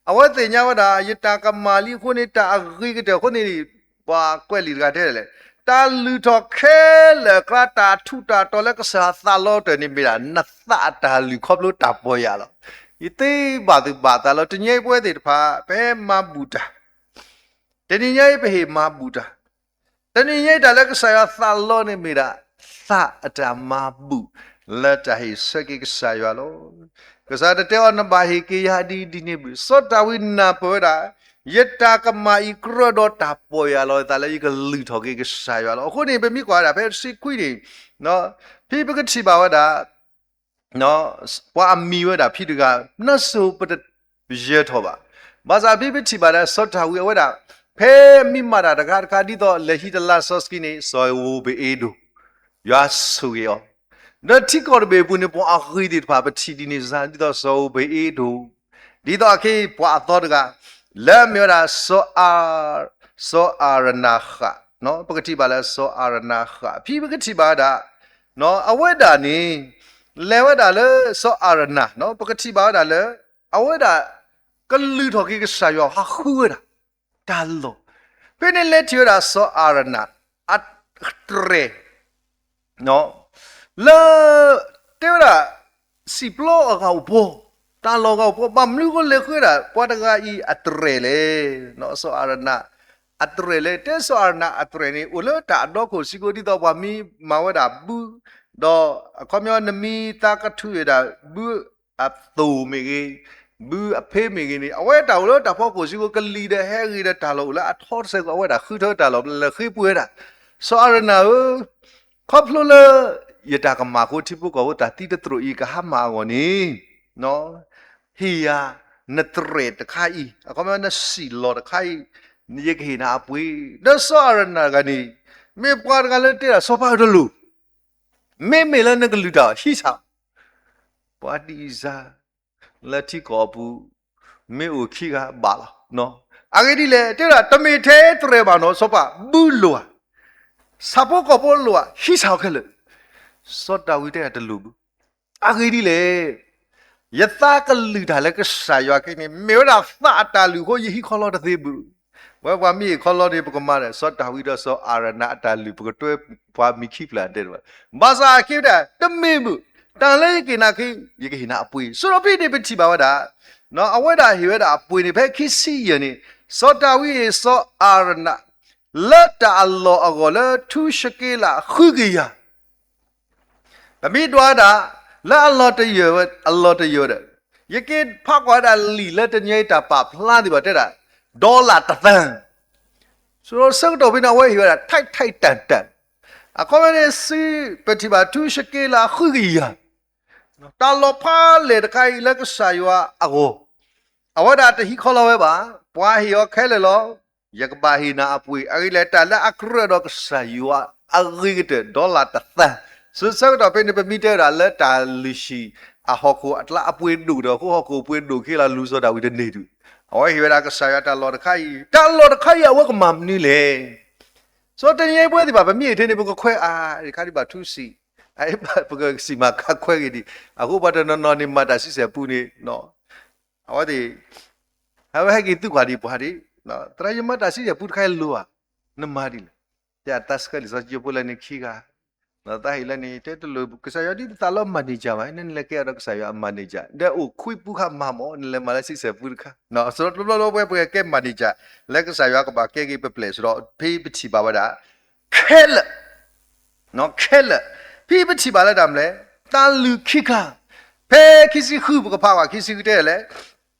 အဝဲသ့ၣ်ညါဝဲဒၣ် ယတၢ်ကမၣ်လံအဃိန့ၣ် တၢ်အဂ့ၤကတၢၢ်အဃိန့ၣ် ပှၤကွဲးလံာ်တဂၤတဲဒ်လဲၣ်, တၢ်လုၢ်ထီၣ်ခဲလၢာ်အကျါ တၢ်ထူးတၢ်တီၤလၢကစၢ်သးလီတၢၢ်န့ၣ်မ့ၢ်ဒၣ် နသးအတၢ်လုၢ်ခီဖျိတၢ်ပီၢ်ယၢ်လီၤ. ယသ့ဘၣ်သူၣ်ဘၣ်သးလီၤ. တနံၤအံၤပဝဲသ့ၣ်တဖၣ် ပဟဲမၤဘူၣ်တၢ် တနံၤညါအံၤပဟ့ၣ်မၤဘူၣ်တၢ်, တနံၤညါအံၤတၢ်လၢကစၢ်ယွၤသးလီန့ၣ်မ့ၢ်ဒၣ် သးအတၢ်မၤဘူၣ် လၢတၢ်ဟ့ၣ်ဆၢက့ၤကစၢ်ယွၤလီၤ. ကစၢ်တတဲအီၤ နဘၣ်ဟ့ၣ်က့ၤယၤဒ်ဒ်န့ၣ်ဘၣ်. စီၤဒၤဝံးနၢ်ပၢၢ်ဝဲဒၣ် ယတၢ်ကမၣ်အံၤကြၢးဒီးတၢ်ပီၢ်ယၢ်လီၤသးလၢယကလုၢ်ထီၣ်က့ၤကစၢ်ယွၤလီၤ. အဃိန့ၣ် ပမ့ၢ်ကွၢ်ဝဲဒၣ်ဖဲတဆံခွံန့ၣ်, ဖဲပကထံၣ်ဘၣ်ဝဲဒၣ် ပှၤအမံၤဝဲဒၣ်ဖံတဂၤ, နၢ်စိၤပတယၢၤထီၣ်ဘၣ်. ဘၣ်ဆၣ်ဖဲပထံၣ်ဘၣ်ဒီးစီၤဒၤဝံးအဝဲဒၣ်, ဖဲမ့ၢ်မၤတၢ်တခါတခါ ဒ်သိးလဲၤဟံးတလါစီဆှံန့ၣ် စီၤဧိၤဘ့ၣ်အ့ဒိၣ်, ယွၤဆိၣ်ဂ့ၤအီၤ, ဒီးထံကီၢ်တဘ့ၣ်အပူၤန့ၣ် ပှၤအဂ့ၤသ့ၣ်တဖၣ် ပထံၣ်ဒ်န့ၣ်စ့ၢ် ဒ်သိးစီၤဧိၤဘ့ၣ်အ့ဒိၣ်, ဒ်သိးအက့ပှၤအသီတဂၤ, လၢအမ့ၢ်ဝဲဒၣ် စီၤအၤရနၤဃး, ပကထံၣ်ဘၣ်လၢစီၤအၤရနၤဃး, ဖဲပကထံၣ်ဘၣ်ဝဲဒၣ် အဝဲဒၣ်န့ၣ် လဲၤဝဲဒၣ်လၢစီၤအၤရနၤ, ပကထံၣ်ဘၣ်ဝဲဒၣ်လၢ အဝဲဒၣ် ကလုၢ်ထီၣ်က့ၤကစၢ်ယွၤ ဟးဃုဝဲဒၣ် တၢ်လီၢ်, ဖဲန့ၣ်လဲၤထံၣ်ဝဲဒၣ်စီၤအၤရနၤ အတြဲၤ လၢ တဲဝဲဒၣ် စံာ်ပျီအဂၤအိၣ်ဖီ, တၢ်လီၢ်အဂၤအိၣ်ဖီ, ဘၣ်မနုၤဃိလဲၤဃုဝဲဒၣ် ပှၤတဂၤအံၤအတြဲၤလဲၣ်. စီၤအၤရနၤ အတြဲၤလဲၣ်, တဲစီၤအၤရနၤအတြဲၤန့ၣ် အိၣ်လၢတၢ်အဒီခိၣ်စ့ၢ်ကီး ဒ်သိးပှၤမ့ၢ်မၤဝဲဒၣ်ဘု, ဒီးအခီပညီနမ့ၢ်သးကထုးဝဲဒၣ်ဘုအသိၣ်မ့ၢ်ဂ့ၤ, ဘုအဖ့မ့ၢ်ဂ့ၤန့ၣ် အဝဲတၢ်အိၣ်လၢတၢ်ဖီခိၣ်စ့ၢ်ကီး ကလံၤဒီးဟဲဂ့ၤဒီးတၢ်လီၢ်အိၣ်လၢအထီတစဲးကီး အဝဲဒၣ်ဃုထၢတၢ်လီၢ် လဲၤဃ့ပှ့ၤဝဲဒၣ်. စီၤအၤရနၤဧၢ, ခီဖျိလၢ ယတၢ်ကမၣ်အဃိ ထံဖိကီၢ်ဖိတၢ်သံတသရိာ်အံၤ ကဟါမၢ်အဂီၢ်န့ၣ်, ဟ့ၣ်ယၤ နတြဲၤတခါအံၤ, အခီပညီနစံာ်လီၤတခါအံၤ, ယကဟ့ၣ်နၤအပှ့ၤ. ဒီးစီၤအၤရနၤတဂၤန့ၣ် မ့ၢ်ပှၤတဂၤလၢတဲဒၣ် စီၤပၤဧၢတလိၣ်, မ့မ့ၢ်လၢနကလုၢ်တၢ်အီၤ ဟံးစၢ်, ပှၤဒံးစၢ် လၢထံကီၢ်အပူၤ မ့ၢ်အိၣ်ခံဂၤဘၣ်လီၤ. အဂ့ၢ်ဒ်လဲၣ်, တဲဒၣ် တမ့ၢ်ထဲတြဲၤဘၣ်နီၤ စီၤပၤ, ဘုလိၣ်ဧါ, ဆၣ်ဖိကီၢ်ဖိလိၣ်ဧါ, ဟံးစၢ်အီၤခဲလၢာ်. စီၤဒၤဝံးတဲဒၣ် တလိၣ်ဘၣ်. အဂ့ၢ်ဒ်လဲၣ်, ယသးကလုၢ်တၢ်လၢကစၢ်ယွၤခဲအံၤန့ၣ် မ့ၢ်ဝဲဒၣ်သးအတၢ်လုၢ်အဃိ ယဟံးခီလီတသ့ဘၣ်. ဝဲပှၤမ့ၢ်ဟ့ၣ်ခီလီန့ၣ် ပကမၤဒီး စီၤဒၤဝံးဒီးစီၤအၤရနၤအတၢ်လုၢ် ပကတွဲပှၤမံၤခံဖျၢၣ်အဒဲးတဘၣ်. ဘၣ်ဆၣ်အက့ဝဲဒၣ် တမ့ၢ်ဘၣ်, တၢ်လၢယကဟ့ၣ်နၤခဲ, ယကဟ့ၣ်နၤအပှ့ၤ. ဆိဒီးဖဲန့ၣ် ပထံၣ်ဘၣ်ဝဲဒၣ် အဝဲဒၣ်ဟ့ၣ်ဝဲဒၣ်အပှ့ၤန့ၣ် ဖဲခံဆံယဲၢ်န့ၣ်, စီၤဒၤဝံးဟ့ၣ်စီၤအၤရနၤ လၢတၢ်အလီၢ်အဂီၢ်လၢထူစက့လးဃုကယၤ ပမ့ၢ်ဒွးဒၣ် လၢအလီၤတယၢၢ်ဝဲ, အလီၤတယၢၢ်ဒီး, ယကဖးကွၢ်ဒၣ်လံာ်လၢတနံၤအံၤတၢ်ပာ်ဖျါသ့ၣ်ဘၣ်တဲဒၣ်, ဒီလၣ်တသၢ, ဆိဒီးဆၢကတီၢ်ဖဲန့ၣ် အဝဲဟ့ၣ်ဝဲဒၣ် ထိုက်ထိုက်တန်တန်, အခီပညီန့ၣ် စ့ပထံၣ်ဘၣ်ထူစက့လးဃုကယၤ, တၢ်လီၢ်ဖးလဲၢ်တခါအံၤလၢကစၢ်ယွၤအဂီၢ်, အဝဲဒၣ်တဟံးခီလီဝဲဘၣ်, ပှၤဟ့ၣ်အီၤခဲလၢာ်လီၤ. ယကဘၣ်ဟ့ၣ်နၤအပှ့ၤ, အဂ့ၢ်လဲၣ်တၢ်လၢအကြၢးဒီးကစၢ်ယွၤအဂ့ၤကတၢၢ် ဒီလၣ်တသၢ, ဆိဆၢကတီၢ်ဖဲန့ၣ် ပမ့ၢ်တဲဝဲဒၣ်လၢတၢ်လုၢ်ဟံၣ်အဟီၣ်ခိၣ်အကျါအပှ့ၤဒိၣ်ကတၢၢ် အဃိဟီၣ်ခိၣ်အပှ့ၤဒိၣ်က့ၤလီၤ လူၤစီၤဒၤဝံးတန့ၢ်ဒုး, အဝဲဟ့ၣ်ဝဲဒၣ်ကစၢ်ယွၤတၢ်လီၢ်တခါအံၤ, တၢ်လီၢ်တခါအံၤအဝဲကမၤမနုၤလဲၣ်. ဆိတနံၤအံၤပဝဲသ့ၣ်တဖၣ် ပမ့ၢ်အံၤထဲန့ၣ် ပကခွဲးအါ, တခါဒံးဘၣ်ထူစံာ်, ပကစံၣ်မၤခါခွဲးဂ့ၤဒံး, အဃိပှၤတနီၤနီၤန့ၣ် မၤတၢ်ဆံဆဲၣ်ပူန့ၣ် အဝဲသ့ၣ်, အဝဲဟဲက့ၤသံကွၢ်ဒံးပှၤဒံး, သရၣ် ယမၤတၢ်ဆံဆဲၣ်ပူတခါအံၤလိၣ်ဧါ, နမၤဒ်လဲၣ်. တဲအတၢ်ဆှၢလံာ်စီဆှံကၠိဖိလၢန့ၣ်ခံဂၤ, သးဟ့ၣ်လၢန့ၣ် တဲတလိၣ် ကစၢ်ယွၤဒ်သိးသးလၢ manager ဘၣ်, နလဲၤကဲအီၤဒီးကစၢ်ယွၤအ manager, ဒီးအိၣ်ခွံပူခါမၤမး နလဲၤမၤလၢဆံဆဲၣ်ပူတခါ, ဆိဒီးတဘျီဘျီပဝဲပကဲ manager, လၢကစၢ်ယွၤကဘၣ်ကဲက့ၤပပျဲၢ် ဆိဒီး ဖဲပထံၣ်ဘၣ်ဝဲဒၣ် ခဲလၢာ် ခဲလၢာ်, ဖဲပထံၣ်ဘၣ်လၢတၢ်မနုၤလဲၣ်, တၢ်လုၢ်ခံခါ, ဖဲခံဆံဃု ပကဖးကွၢ်ခံဆံဃုတဲလဲၣ်,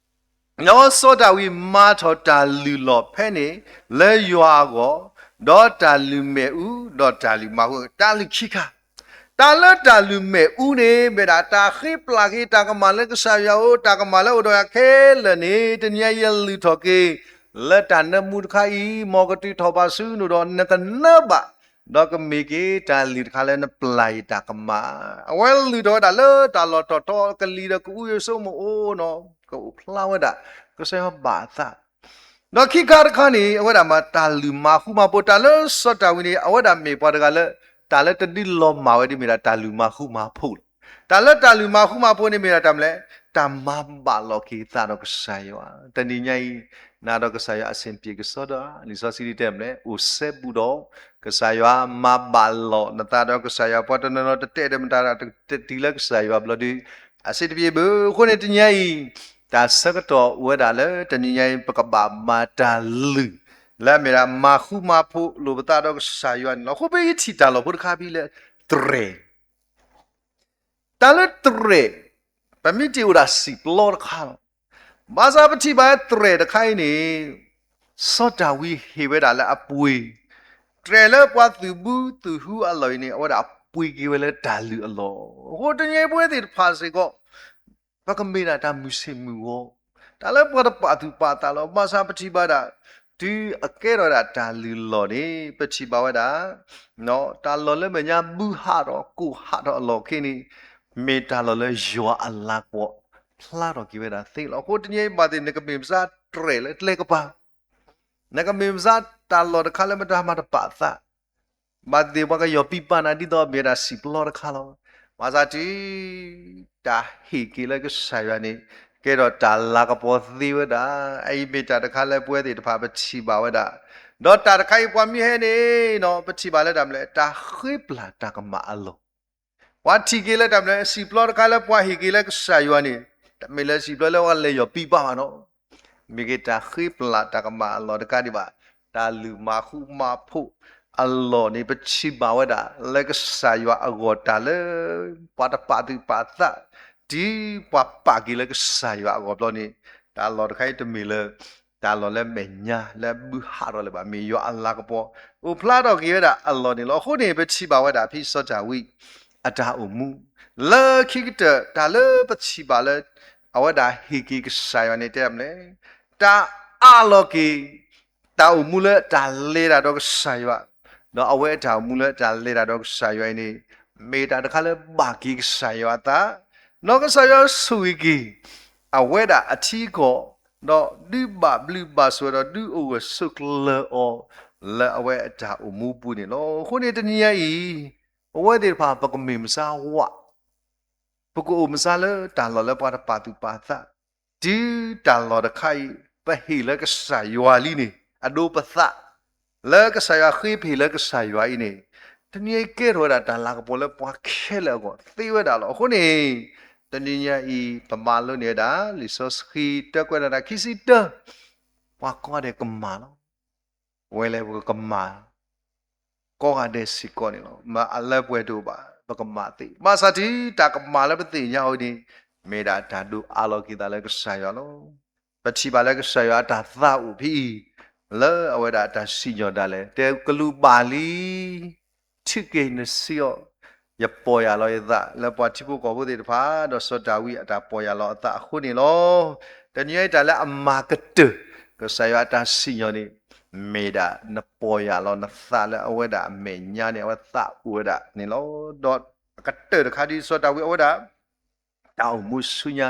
ဒီးစီၤဒၤဝံးမၤထီၣ်တၢ်လုၢ်လီၢ်ဖဲန့ၣ် လၢယွၤအဂီၢ်, ဒီးတၢ်လုၢ်မ့ၣ်အူ, ဒီးတၢ်လုၢ်မၤဃူ, တၢ်လုၢ်ခံခါ, တၢ်လၢတၢ်လုၢ်မ့ၣ်အူန့ၣ် မ့ၢ်ဒၣ်တၢ်ဃ့ပျၢ်က့ၤတၢ်ကမၣ်လၢကစၢ်ယွၤအအိၣ်, တၢ်ကမၣ်လၢအိၣ်ဒီးယၤခဲလၢာ်န့ၣ် တနံၤအံၤယလုၢ်ထီၣ်က့ၤ လၢတၢ်နၢမူတခါအံၤ, မ်ကတုၤထီၣ်ဘၣ်ဆူနအိၣ်ဒီးနတနၢဘၣ်, ဒီးကမ့ၢ်က့ၤတၢ်လုၢ်တခါလၢနပျၢ်ယတၢ်ကမၣ်, အဝဲလုၢ်ထီၣ်ဝဲဒၣ်လၢတၢ်လီၢ်ထီၣ်ထီကလံၤဒီးကအူယိာ်စိမအိၣ်နီၤ, ကအိၣ်ဖျါဝဲဒၣ်, ကစၢ်ယွၤဘၣ်အသး, ဒီးခံခါတခါန့ၣ် အဝဲဒၣ်မၤတၢ်လုၢ်မၤဃူမၤဖိး, တၢ်လၢစီၤဒၤဝံးန့ၣ် အဝဲဒၣ်မ့ၢ်ပှၤတဂၤလၢ တၢ်လၢတဒုးလီၤမၢ်ဝဲဒ်မ့ၢ်ဒၣ်တၢ်လုၢ်မၤဃူမၤဖိးလီၤ. တၢ်လၢတၢ်လုၢ်မၤဃူမၤဖိးန့ၣ်မ့ၢ်ဒၣ်တၢ်မနုၤလဲၣ်, တၢ်မၤဘၣ်လိာ်က့ၤသးဒီးကစၢ်ယွၤ, တနံၤညါအံၤ နၤဒီးကစၢ်ယွၤအဆင်ပြေကစီဒီဧါ, လံာ်စီဆှံတဲမနုၤလဲၣ်, အိၣ်စဲဘူးဒီး ကစၢ်ယွၤမၤဘၣ်လိာ်နသးဒီးကစၢ်ယွၤ, ပှၤတနီၤနီၤတတဲဒီးမတၤတၢ်တတုၤလၢကစၢ်ယွၤဘျီဒီး အဆင်တပြေဘၣ်. အဃိန့ၣ်တနံၤညါအံၤ တၢ်ဆၢကတီၢ်အိၣ်ဝဲဒၣ်လၢတနံၤညါအံၤ ပကဘၣ်မၤတၢ်လုၢ် လၢအမ့ၢ်ဒၣ်မၤဃူမၤဖိးလိာ်ပသးဒီးကစၢ်ယွၤန့ၣ်လီၤ. အဃိပဟံးထီၣ်တၢ်လီၢ်ဖိတခါဖဲလၢ တြဲၤ တၢ်လၢတြဲၤ ပမ့ၢ်တ့ၢ်အိၣ်ဒၣ်စံာ်ပျီတခါလီၤ. ဘၣ်ဆၣ်ပထံၣ်ဘၣ်တြဲၤတခါအံၤန့ၣ် စီၤဒၤဝံးဟ့ၣ်ဝဲဒၣ်လၢအပှ့ၤ, တြဲၤလၢပှၤသုးဘူးသုးဟုအလီၢ်အံၤန့ၣ် အဝဲဒၣ်ပှ့ၤက့ၤဝဲလၢတၢ်လုၢ်အလီၢ်. အဃိတနံၤအံၤပဝဲသ့ၣ်တဖၣ်စ့ၢ်ကီး ပကမ့ၢ်ဒၣ်တၢ်မုာ်ဆ့ၣ်မုာ်ဂီၤ, တၢ်လၢပှၤတပာ်သူၣ်ပာ်သးလီၤ. ဘၣ်ဆၣ်ပထံၣ်ဘၣ်ဒၣ် တုၤအကဲထီၣ်ဒၣ်တၢ်လုၢ်လီၢ်န့ၣ် ပထံၣ်ဘၣ်ဝဲဒၣ် တၢ်လီၢ်လၢမဲာ်ညါဘုဟးထီၣ်ကိၢ်ဟးထီၣ်အလီၢ်ခံန့ၣ် မ့ၢ်တၢ်လီၢ်လၢယွၤအလၤကပီၤဖျါထီၣ်က့ၤဝဲဒၣ်သ့လီၤ. အဃိတနံၤအံၤဘၣ်သ့ၣ် နကမ့ၢ်ပစၢ်တြဲၤလၢကျဲကပၤ, နကမ့ၢ်ပစၢ်တၢ်လီၢ်တခါလၢမတၤမၤတပာ်သး, ဘၣ်သ့ၣ်သ့ၣ်ပှၤကယီၢ်ပံပာ်နၤဒ်သိးမ့ၢ်ဝဲဒၣ်စံာ်ပျီတခါလီၤ. ဘၣ်ဆၣ်တုၤ တၢ်ဟ့ၣ်က့ၤလၢကစၢ်ယွၤန့ၣ် ကဲထီၣ်တၢ်လၤကပီၤသ့ဝဲဒၣ်. အအံၤမ့ၢ်တၢ်တခါလၢပဝဲသ့ၣ်တဖၣ်ပထံၣ်ဘၣ်ဝဲဒၣ်, ဒီးတၢ်တခါအံၤပှၤမ့ၢ်ဟဲန့ၣ်နီၤ ပထံၣ်ဘၣ်လၢတၢ်မနုၤလဲၣ်, တၢ်ဃ့ပျၢ်တၢ်ကမၣ်အလီၢ် ပှၤထံၣ်က့ၤလၢတၢ်မနုၤလဲၣ်, စံာ်ပျီတခါလၢပှၤဟ့ၣ်က့ၤလၢကစၢ်ယွၤန့ၣ် တမ့ၢ်လၢစံာ်ပျီလၢပှၤလဲၤယီၢ်ပံပာ်ဘၣ်နီၤ, မ့ၢ်က့ၤတၢ်ဃ့ပျၢ်တၢ်ကမၣ်အလီၢ်တခါဒံးဘၣ်. တၢ်လုၢ်မၤဃူမၤဖိးအလီၢ်န့ၣ် ပထံၣ်ဘၣ်ဝဲဒၣ် လၢကစၢ်ယွၤအဂီၢ်တၢ်လၢ ပှၤတပာ်သူၣ်ပာ်သး, တုၤပှၤပာ်က့ၤလၢကစၢ်ယွၤအဂီၢ်ဘျီန့ၣ် တၢ်လီၢ်တခါအံၤတမ့ၢ်လၢ တၢ်လီၢ်လၢမဲာ်ညါလၢဘုဟးထီၣ်လၢၤဘၣ်, မ့ၢ်ယွၤအလၤကပီၤ အိၣ်ဖျါထီၣ်က့ၤဝဲဒၣ်အလီၢ်န့ၣ်လီၤ. အဃိန့ၣ် ပထံၣ်ဘၣ်ဝဲဒၣ်ဖဲစီၤဒၤဝံး အတၢ်အိၣ်မူ လၢခံကတၢၢ် တၢ်လၢပထံၣ်ဘၣ်လၢ အဝဲဒၣ်ဟ့ၣ်က့ၤကစၢ်ယွၤန့ၣ် တဲမနုၤလဲၣ်, တၢ်အးလီၤက့ၤ တၢ်အိၣ်မူလၢတၢ်လဲၤတၢ်ဒီးကစၢ်ယွၤ, ဒီးအဝဲအတၢ်အိၣ်မူလၢတၢ်လဲၤတၢ်ဒီးကစၢ်ယွၤအံၤန့ၣ် မ့ၢ်တၢ်တခါလၢဘၣ်က့ၤကစၢ်ယွၤအသး, ဒီးကစၢ်ယွၤဆိၣ်ဂ့ၤက့ၤ အဝဲဒၣ်အထံအကီၢ်, ဒီးဒုးဘၣ်ဘျုးဘၣ်ဆိၣ်ဝဲဒီးဒုးအိၣ်ဂၢၢ်ဆိးကျၢၤအီၤ လၢအဝဲအတၢ်အိၣ်မူပူၤန့ၣ်လီၤ. အဃိန့ၣ်တနံၤညါအံၤ ပဝဲသ့ၣ်တဖၣ် ပကမ့ၢ်မဆါဝး ပကအိၣ်မဆါလၢတၢ်လီၢ်လၢပှၤတပာ်သူၣ်ပာ်သး, တုၤတၢ်လီၢ်တခါအံၤ ပဟ့ၣ်လၢကစၢ်ယွၤလံန့ၣ် အဒိပသး လၢကစၢ်ယွၤဃ့ပဟ့ၣ်လၢကစၢ်ယွၤအံၤန့ၣ် တနံၤအံၤကဲထီၣ်ဝဲဒၣ်တၢ်လၤကပီၤလၢပှၤခဲလၢာ်အဂီၢ်သ့ဝဲဒၣ်လီၤ. အဃိန့ၣ် တနံၤညါအံၤ ပမၤလိန့ၢ်ဝဲဒၣ် လံာ်စီဆှံတၢကွဲးနီၣ်တၢ်ခံဆံတၢ ပှၤကိးဂၤဒဲးကမၣ်လီၤ. ပဝဲလဲၣ်ပကမၣ် ကိးဂၤဒဲးစ့ၢ်ကီးန့ၣ်လီၤ. မ့ၢ်အလၢပှဲၤတအိၣ်ဘၣ် ပကမၣ်သ့. ဘၣ်ဆၣ်တုၤတၢ်ကမၣ်လၢပသ့ၣ်ညါအီၤန့ၣ် မ့ၢ်ဒၣ်တၢ်ဒိးအးလီၤက့ၤသးလၢကစၢ်ယွၤလီၤ. ပထံၣ်ဘၣ်လၢကစၢ်ယွၤအတၢ်သးအိၣ်ဖဲအံၤ လၢအဝဲဒၣ်အတၢ်စံၣ်ညီၣ်ဒၣ်လဲာ် တဲကလူးဘၣ်လံ ထုးက့ၤနစုအီၤ, ယပီၢ်ယၢ်လီၤယသး လၢပှၤထံဖိကီၢ်ဖိသ့ၣ်တဖၣ် ဒီးစီၤဒၤဝံးအတၢ်ပီၢ်ယၢ်လီၤအသးအဃိန့ၣ်လီၤ. တနံၤအံၤတၢ်လၢအမၤကတၢၢ် ကစၢ်ယွၤအတၢ်စံၣ်ညီၣ်န့ၣ် မ့ၢ်ဒၣ်နပီၢ်ယၢ်လီၤနသးလၢအဝဲဒၣ်အမဲာ်ညါန့ၣ် အဝဲသးအိၣ်ဝဲဒၣ်န့ၣ်လီၤ. ဒီးအကတၢၢ်တခါဒ်စီၤဒၤဝံးအဝဲဒၣ် တၢ်အိၣ်မူဆူညါ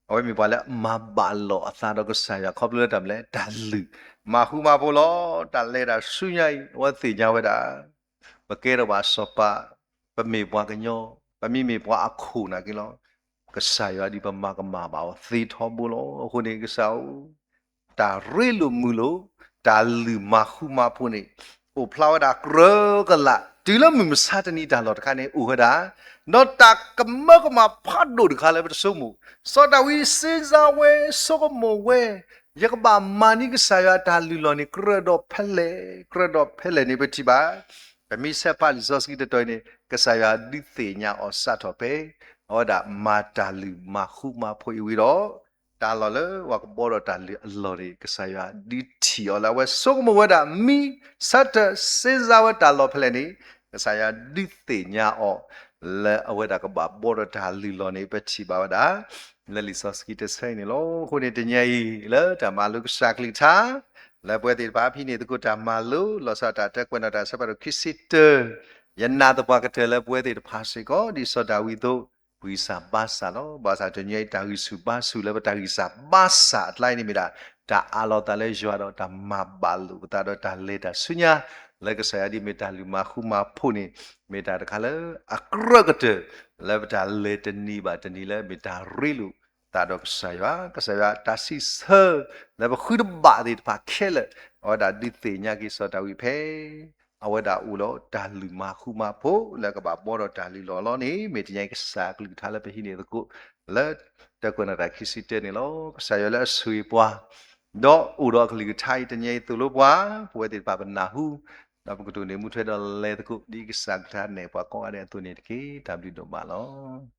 အဝဲမ့ၢ်ပှၤလၢအမၤဘၣ်လိာ်အသးဒီးကစၢ်ယွၤ ခီဖျိလၢတၢ်မနုၤလဲၣ် တၢ်လုၢ်မၤဃူမၤဖိးလီၤ. တၢ်လဲၤတၢ်ဆူညါအံၤ အဝဲသ့ၣ်ညါဝဲဒၣ် ပကဲထီၣ်ဘၣ်စီၤပၤ, ပမ့ၢ်ပှၤကညီ, ပမ့မ့ၢ်ပှၤအခိၣ်နာ်က့လီၤ. ကစၢ်ယွၤဒ်ပမၤကမၣ်ဘၣ်အီၤသ့ထီဘိလီၤ. အဃိန့ၣ်ကစၢ်ဧၢ တၢ်ရ့လိာ်မုာ်လိာ် တၢ်လုၢ်မၤဃူမၤဖိးန့ၣ် အိၣ်ဖျါဝဲဒၣ်ကြၢးကလာ် တုၤလၢမုၢ်မဆါတနံၤတၢ်လီၢ်တခါန့ၣ်အိၣ်ဝဲဒၣ်, ဒီးတၢ်ကမၢကမၣ်ဖးဒိၣ်တခါလၢပတဆိကမိၣ်, စီၤဒၤဝံးစ့စါဝဲ ဆိကမိၣ်ဝဲ, ယကဘၣ်မၤန့ၢ်ကစၢ်ယွၤအတၢ်လုၢ်လီၢ်န့ၣ် ကြၢးဒီးဖဲလဲၣ်, ကြၢးဒီးဖဲလဲၣ်န့ၣ် ပထံၣ်ဘၣ် ပမ့ၢ်ဆဲးဖးလံာ်စီဆှံတတီၤအံၤန့ၣ် ကစၢ်ယွၤဒုးသ့ၣ်ညါအီၤစးထီၣ်ဖဲ အဝဲဒၣ်မၤတၢ်လုၢ်မၤဃူမၤဖိးအံၤဝံၤဒီး တၢ်လီၢ်လၢပှၤကဘှီဒီးတၢ်လုၢ်အလီၢ်န့ၣ် ကစၢ်ယွၤဒုးထံၣ်အီၤလၢအဝဲဆိကမိၣ်ဝဲဒၣ် မံဆၢထၢၣ်စ့စါဝဲတၢ်လီၢ်ဖဲလဲၣ်န့ၣ် ကစၢ်ယွၤဒုးသ့ၣ်ညါအီၤ လၢအဝဲဒၣ်ကဘၣ်ဘှီဒီးတၢ်လုၢ်လီၢ်န့ၣ် ပထံၣ်ဘၣ်ဝဲဒၣ် လၢလံာ်စီဆှံတဆၢအံၤန့ၣ်လီၤ. အဃိန့ၣ်တနံၤအံၤ လၢတၢ်မၤလိကစၢ်ကလုၢ်ကထါ လၢပဝဲသ့ၣ်တဖၣ်ဖဲန့ၣ်သကိးတၢ်မၤလိ လီၤဆီဒၣ်တၢ်တဲကွဲးနီၣ်တၢ်ဆၢဖးဒိၣ်ခံဆံတၢ ယနာ်သပှၢ်ကတၢၢ်လၢပဝဲသ့ၣ်တဖၣ်စ့ၢ်ကီး ဒ်စီၤဒၤဝံးအသိး ဂံၢ်စၢ်ဘါစၢ်လီၤ. ဘၣ်ဆၣ်တနံၤအံၤတၢ်ဂံၢ်ဆူၣ်ဘါဆူၣ်လၢပတၢ်ဂံၢ်စၢ်ဘါစၢ်အကျါအံၤန့ၣ်မ့ၢ်ဒၣ် တၢ်အးလီၤသးလၢယွၤဒီးတၢ်မၤဘၣ်လိာ်ပသးဒီးတၢ်လဲၤတၢ်ဆူညါ လၢကစၢ်ယွၤဒ်မ့ၢ်တၢ်လုၢ်မၤဃူမၤဖိးန့ၣ် မ့ၢ်တၢ်တခါလၢအကြၢးကတၢၢ် လၢပတၢ်လဲၤတနံၤဘၣ်တနံၤလၢမ့ၢ်တၢ်ရ့လိာ်သးဒီးကစၢ်ယွၤ, ကစၢ်ယွၤတၢ်စံးဆၢ လၢပဃုတဘၣ်သ့ၣ်တဖၣ်ခဲလၢာ် အဝဲဒၣ်ဒုးသ့ၣ်ညါက့ၤစီၤဒၤဝံးဖဲ အဝဲဒၣ်အိၣ်ဒီးတၢ်လုၢ်မၤဃူမၤဖိး လၢကဘၣ်ဘှီဒီးတၢ်လုၢ်လီၢ်လီၤန့ၣ် မ့ၢ်တနံၤအံၤကစၢ်ကလုၢ်ကထါလၢပဟံးန့ၢ်သကိး လၢတၢ်ကွဲးနီၣ်တၢ်ခံဆံတၢန့ၣ်လီၤ. ကစၢ်ယွၤလၢအဆိၣ်ဂ့ၤပှၤ ဒီးအိၣ်ဒီးအကလုၢ်ကထါအံၤတနံၤအံၤသိၣ်လိပှၤ ပဝဲသ့ၣ်တဖၣ်ပနၢ်ဟူ ဒီးပကတိၢ်န့ၢ်မူထွဲဒီးလဲၤသကိး ဒ်ကစၢ်ကလုၢ်ကထါနဲၣ်ပှၤကိးဂၤဒဲးအသိးန့ၣ်တက့ၢ်. တၢ်ဘျုးဒိၣ်မးလီၤ.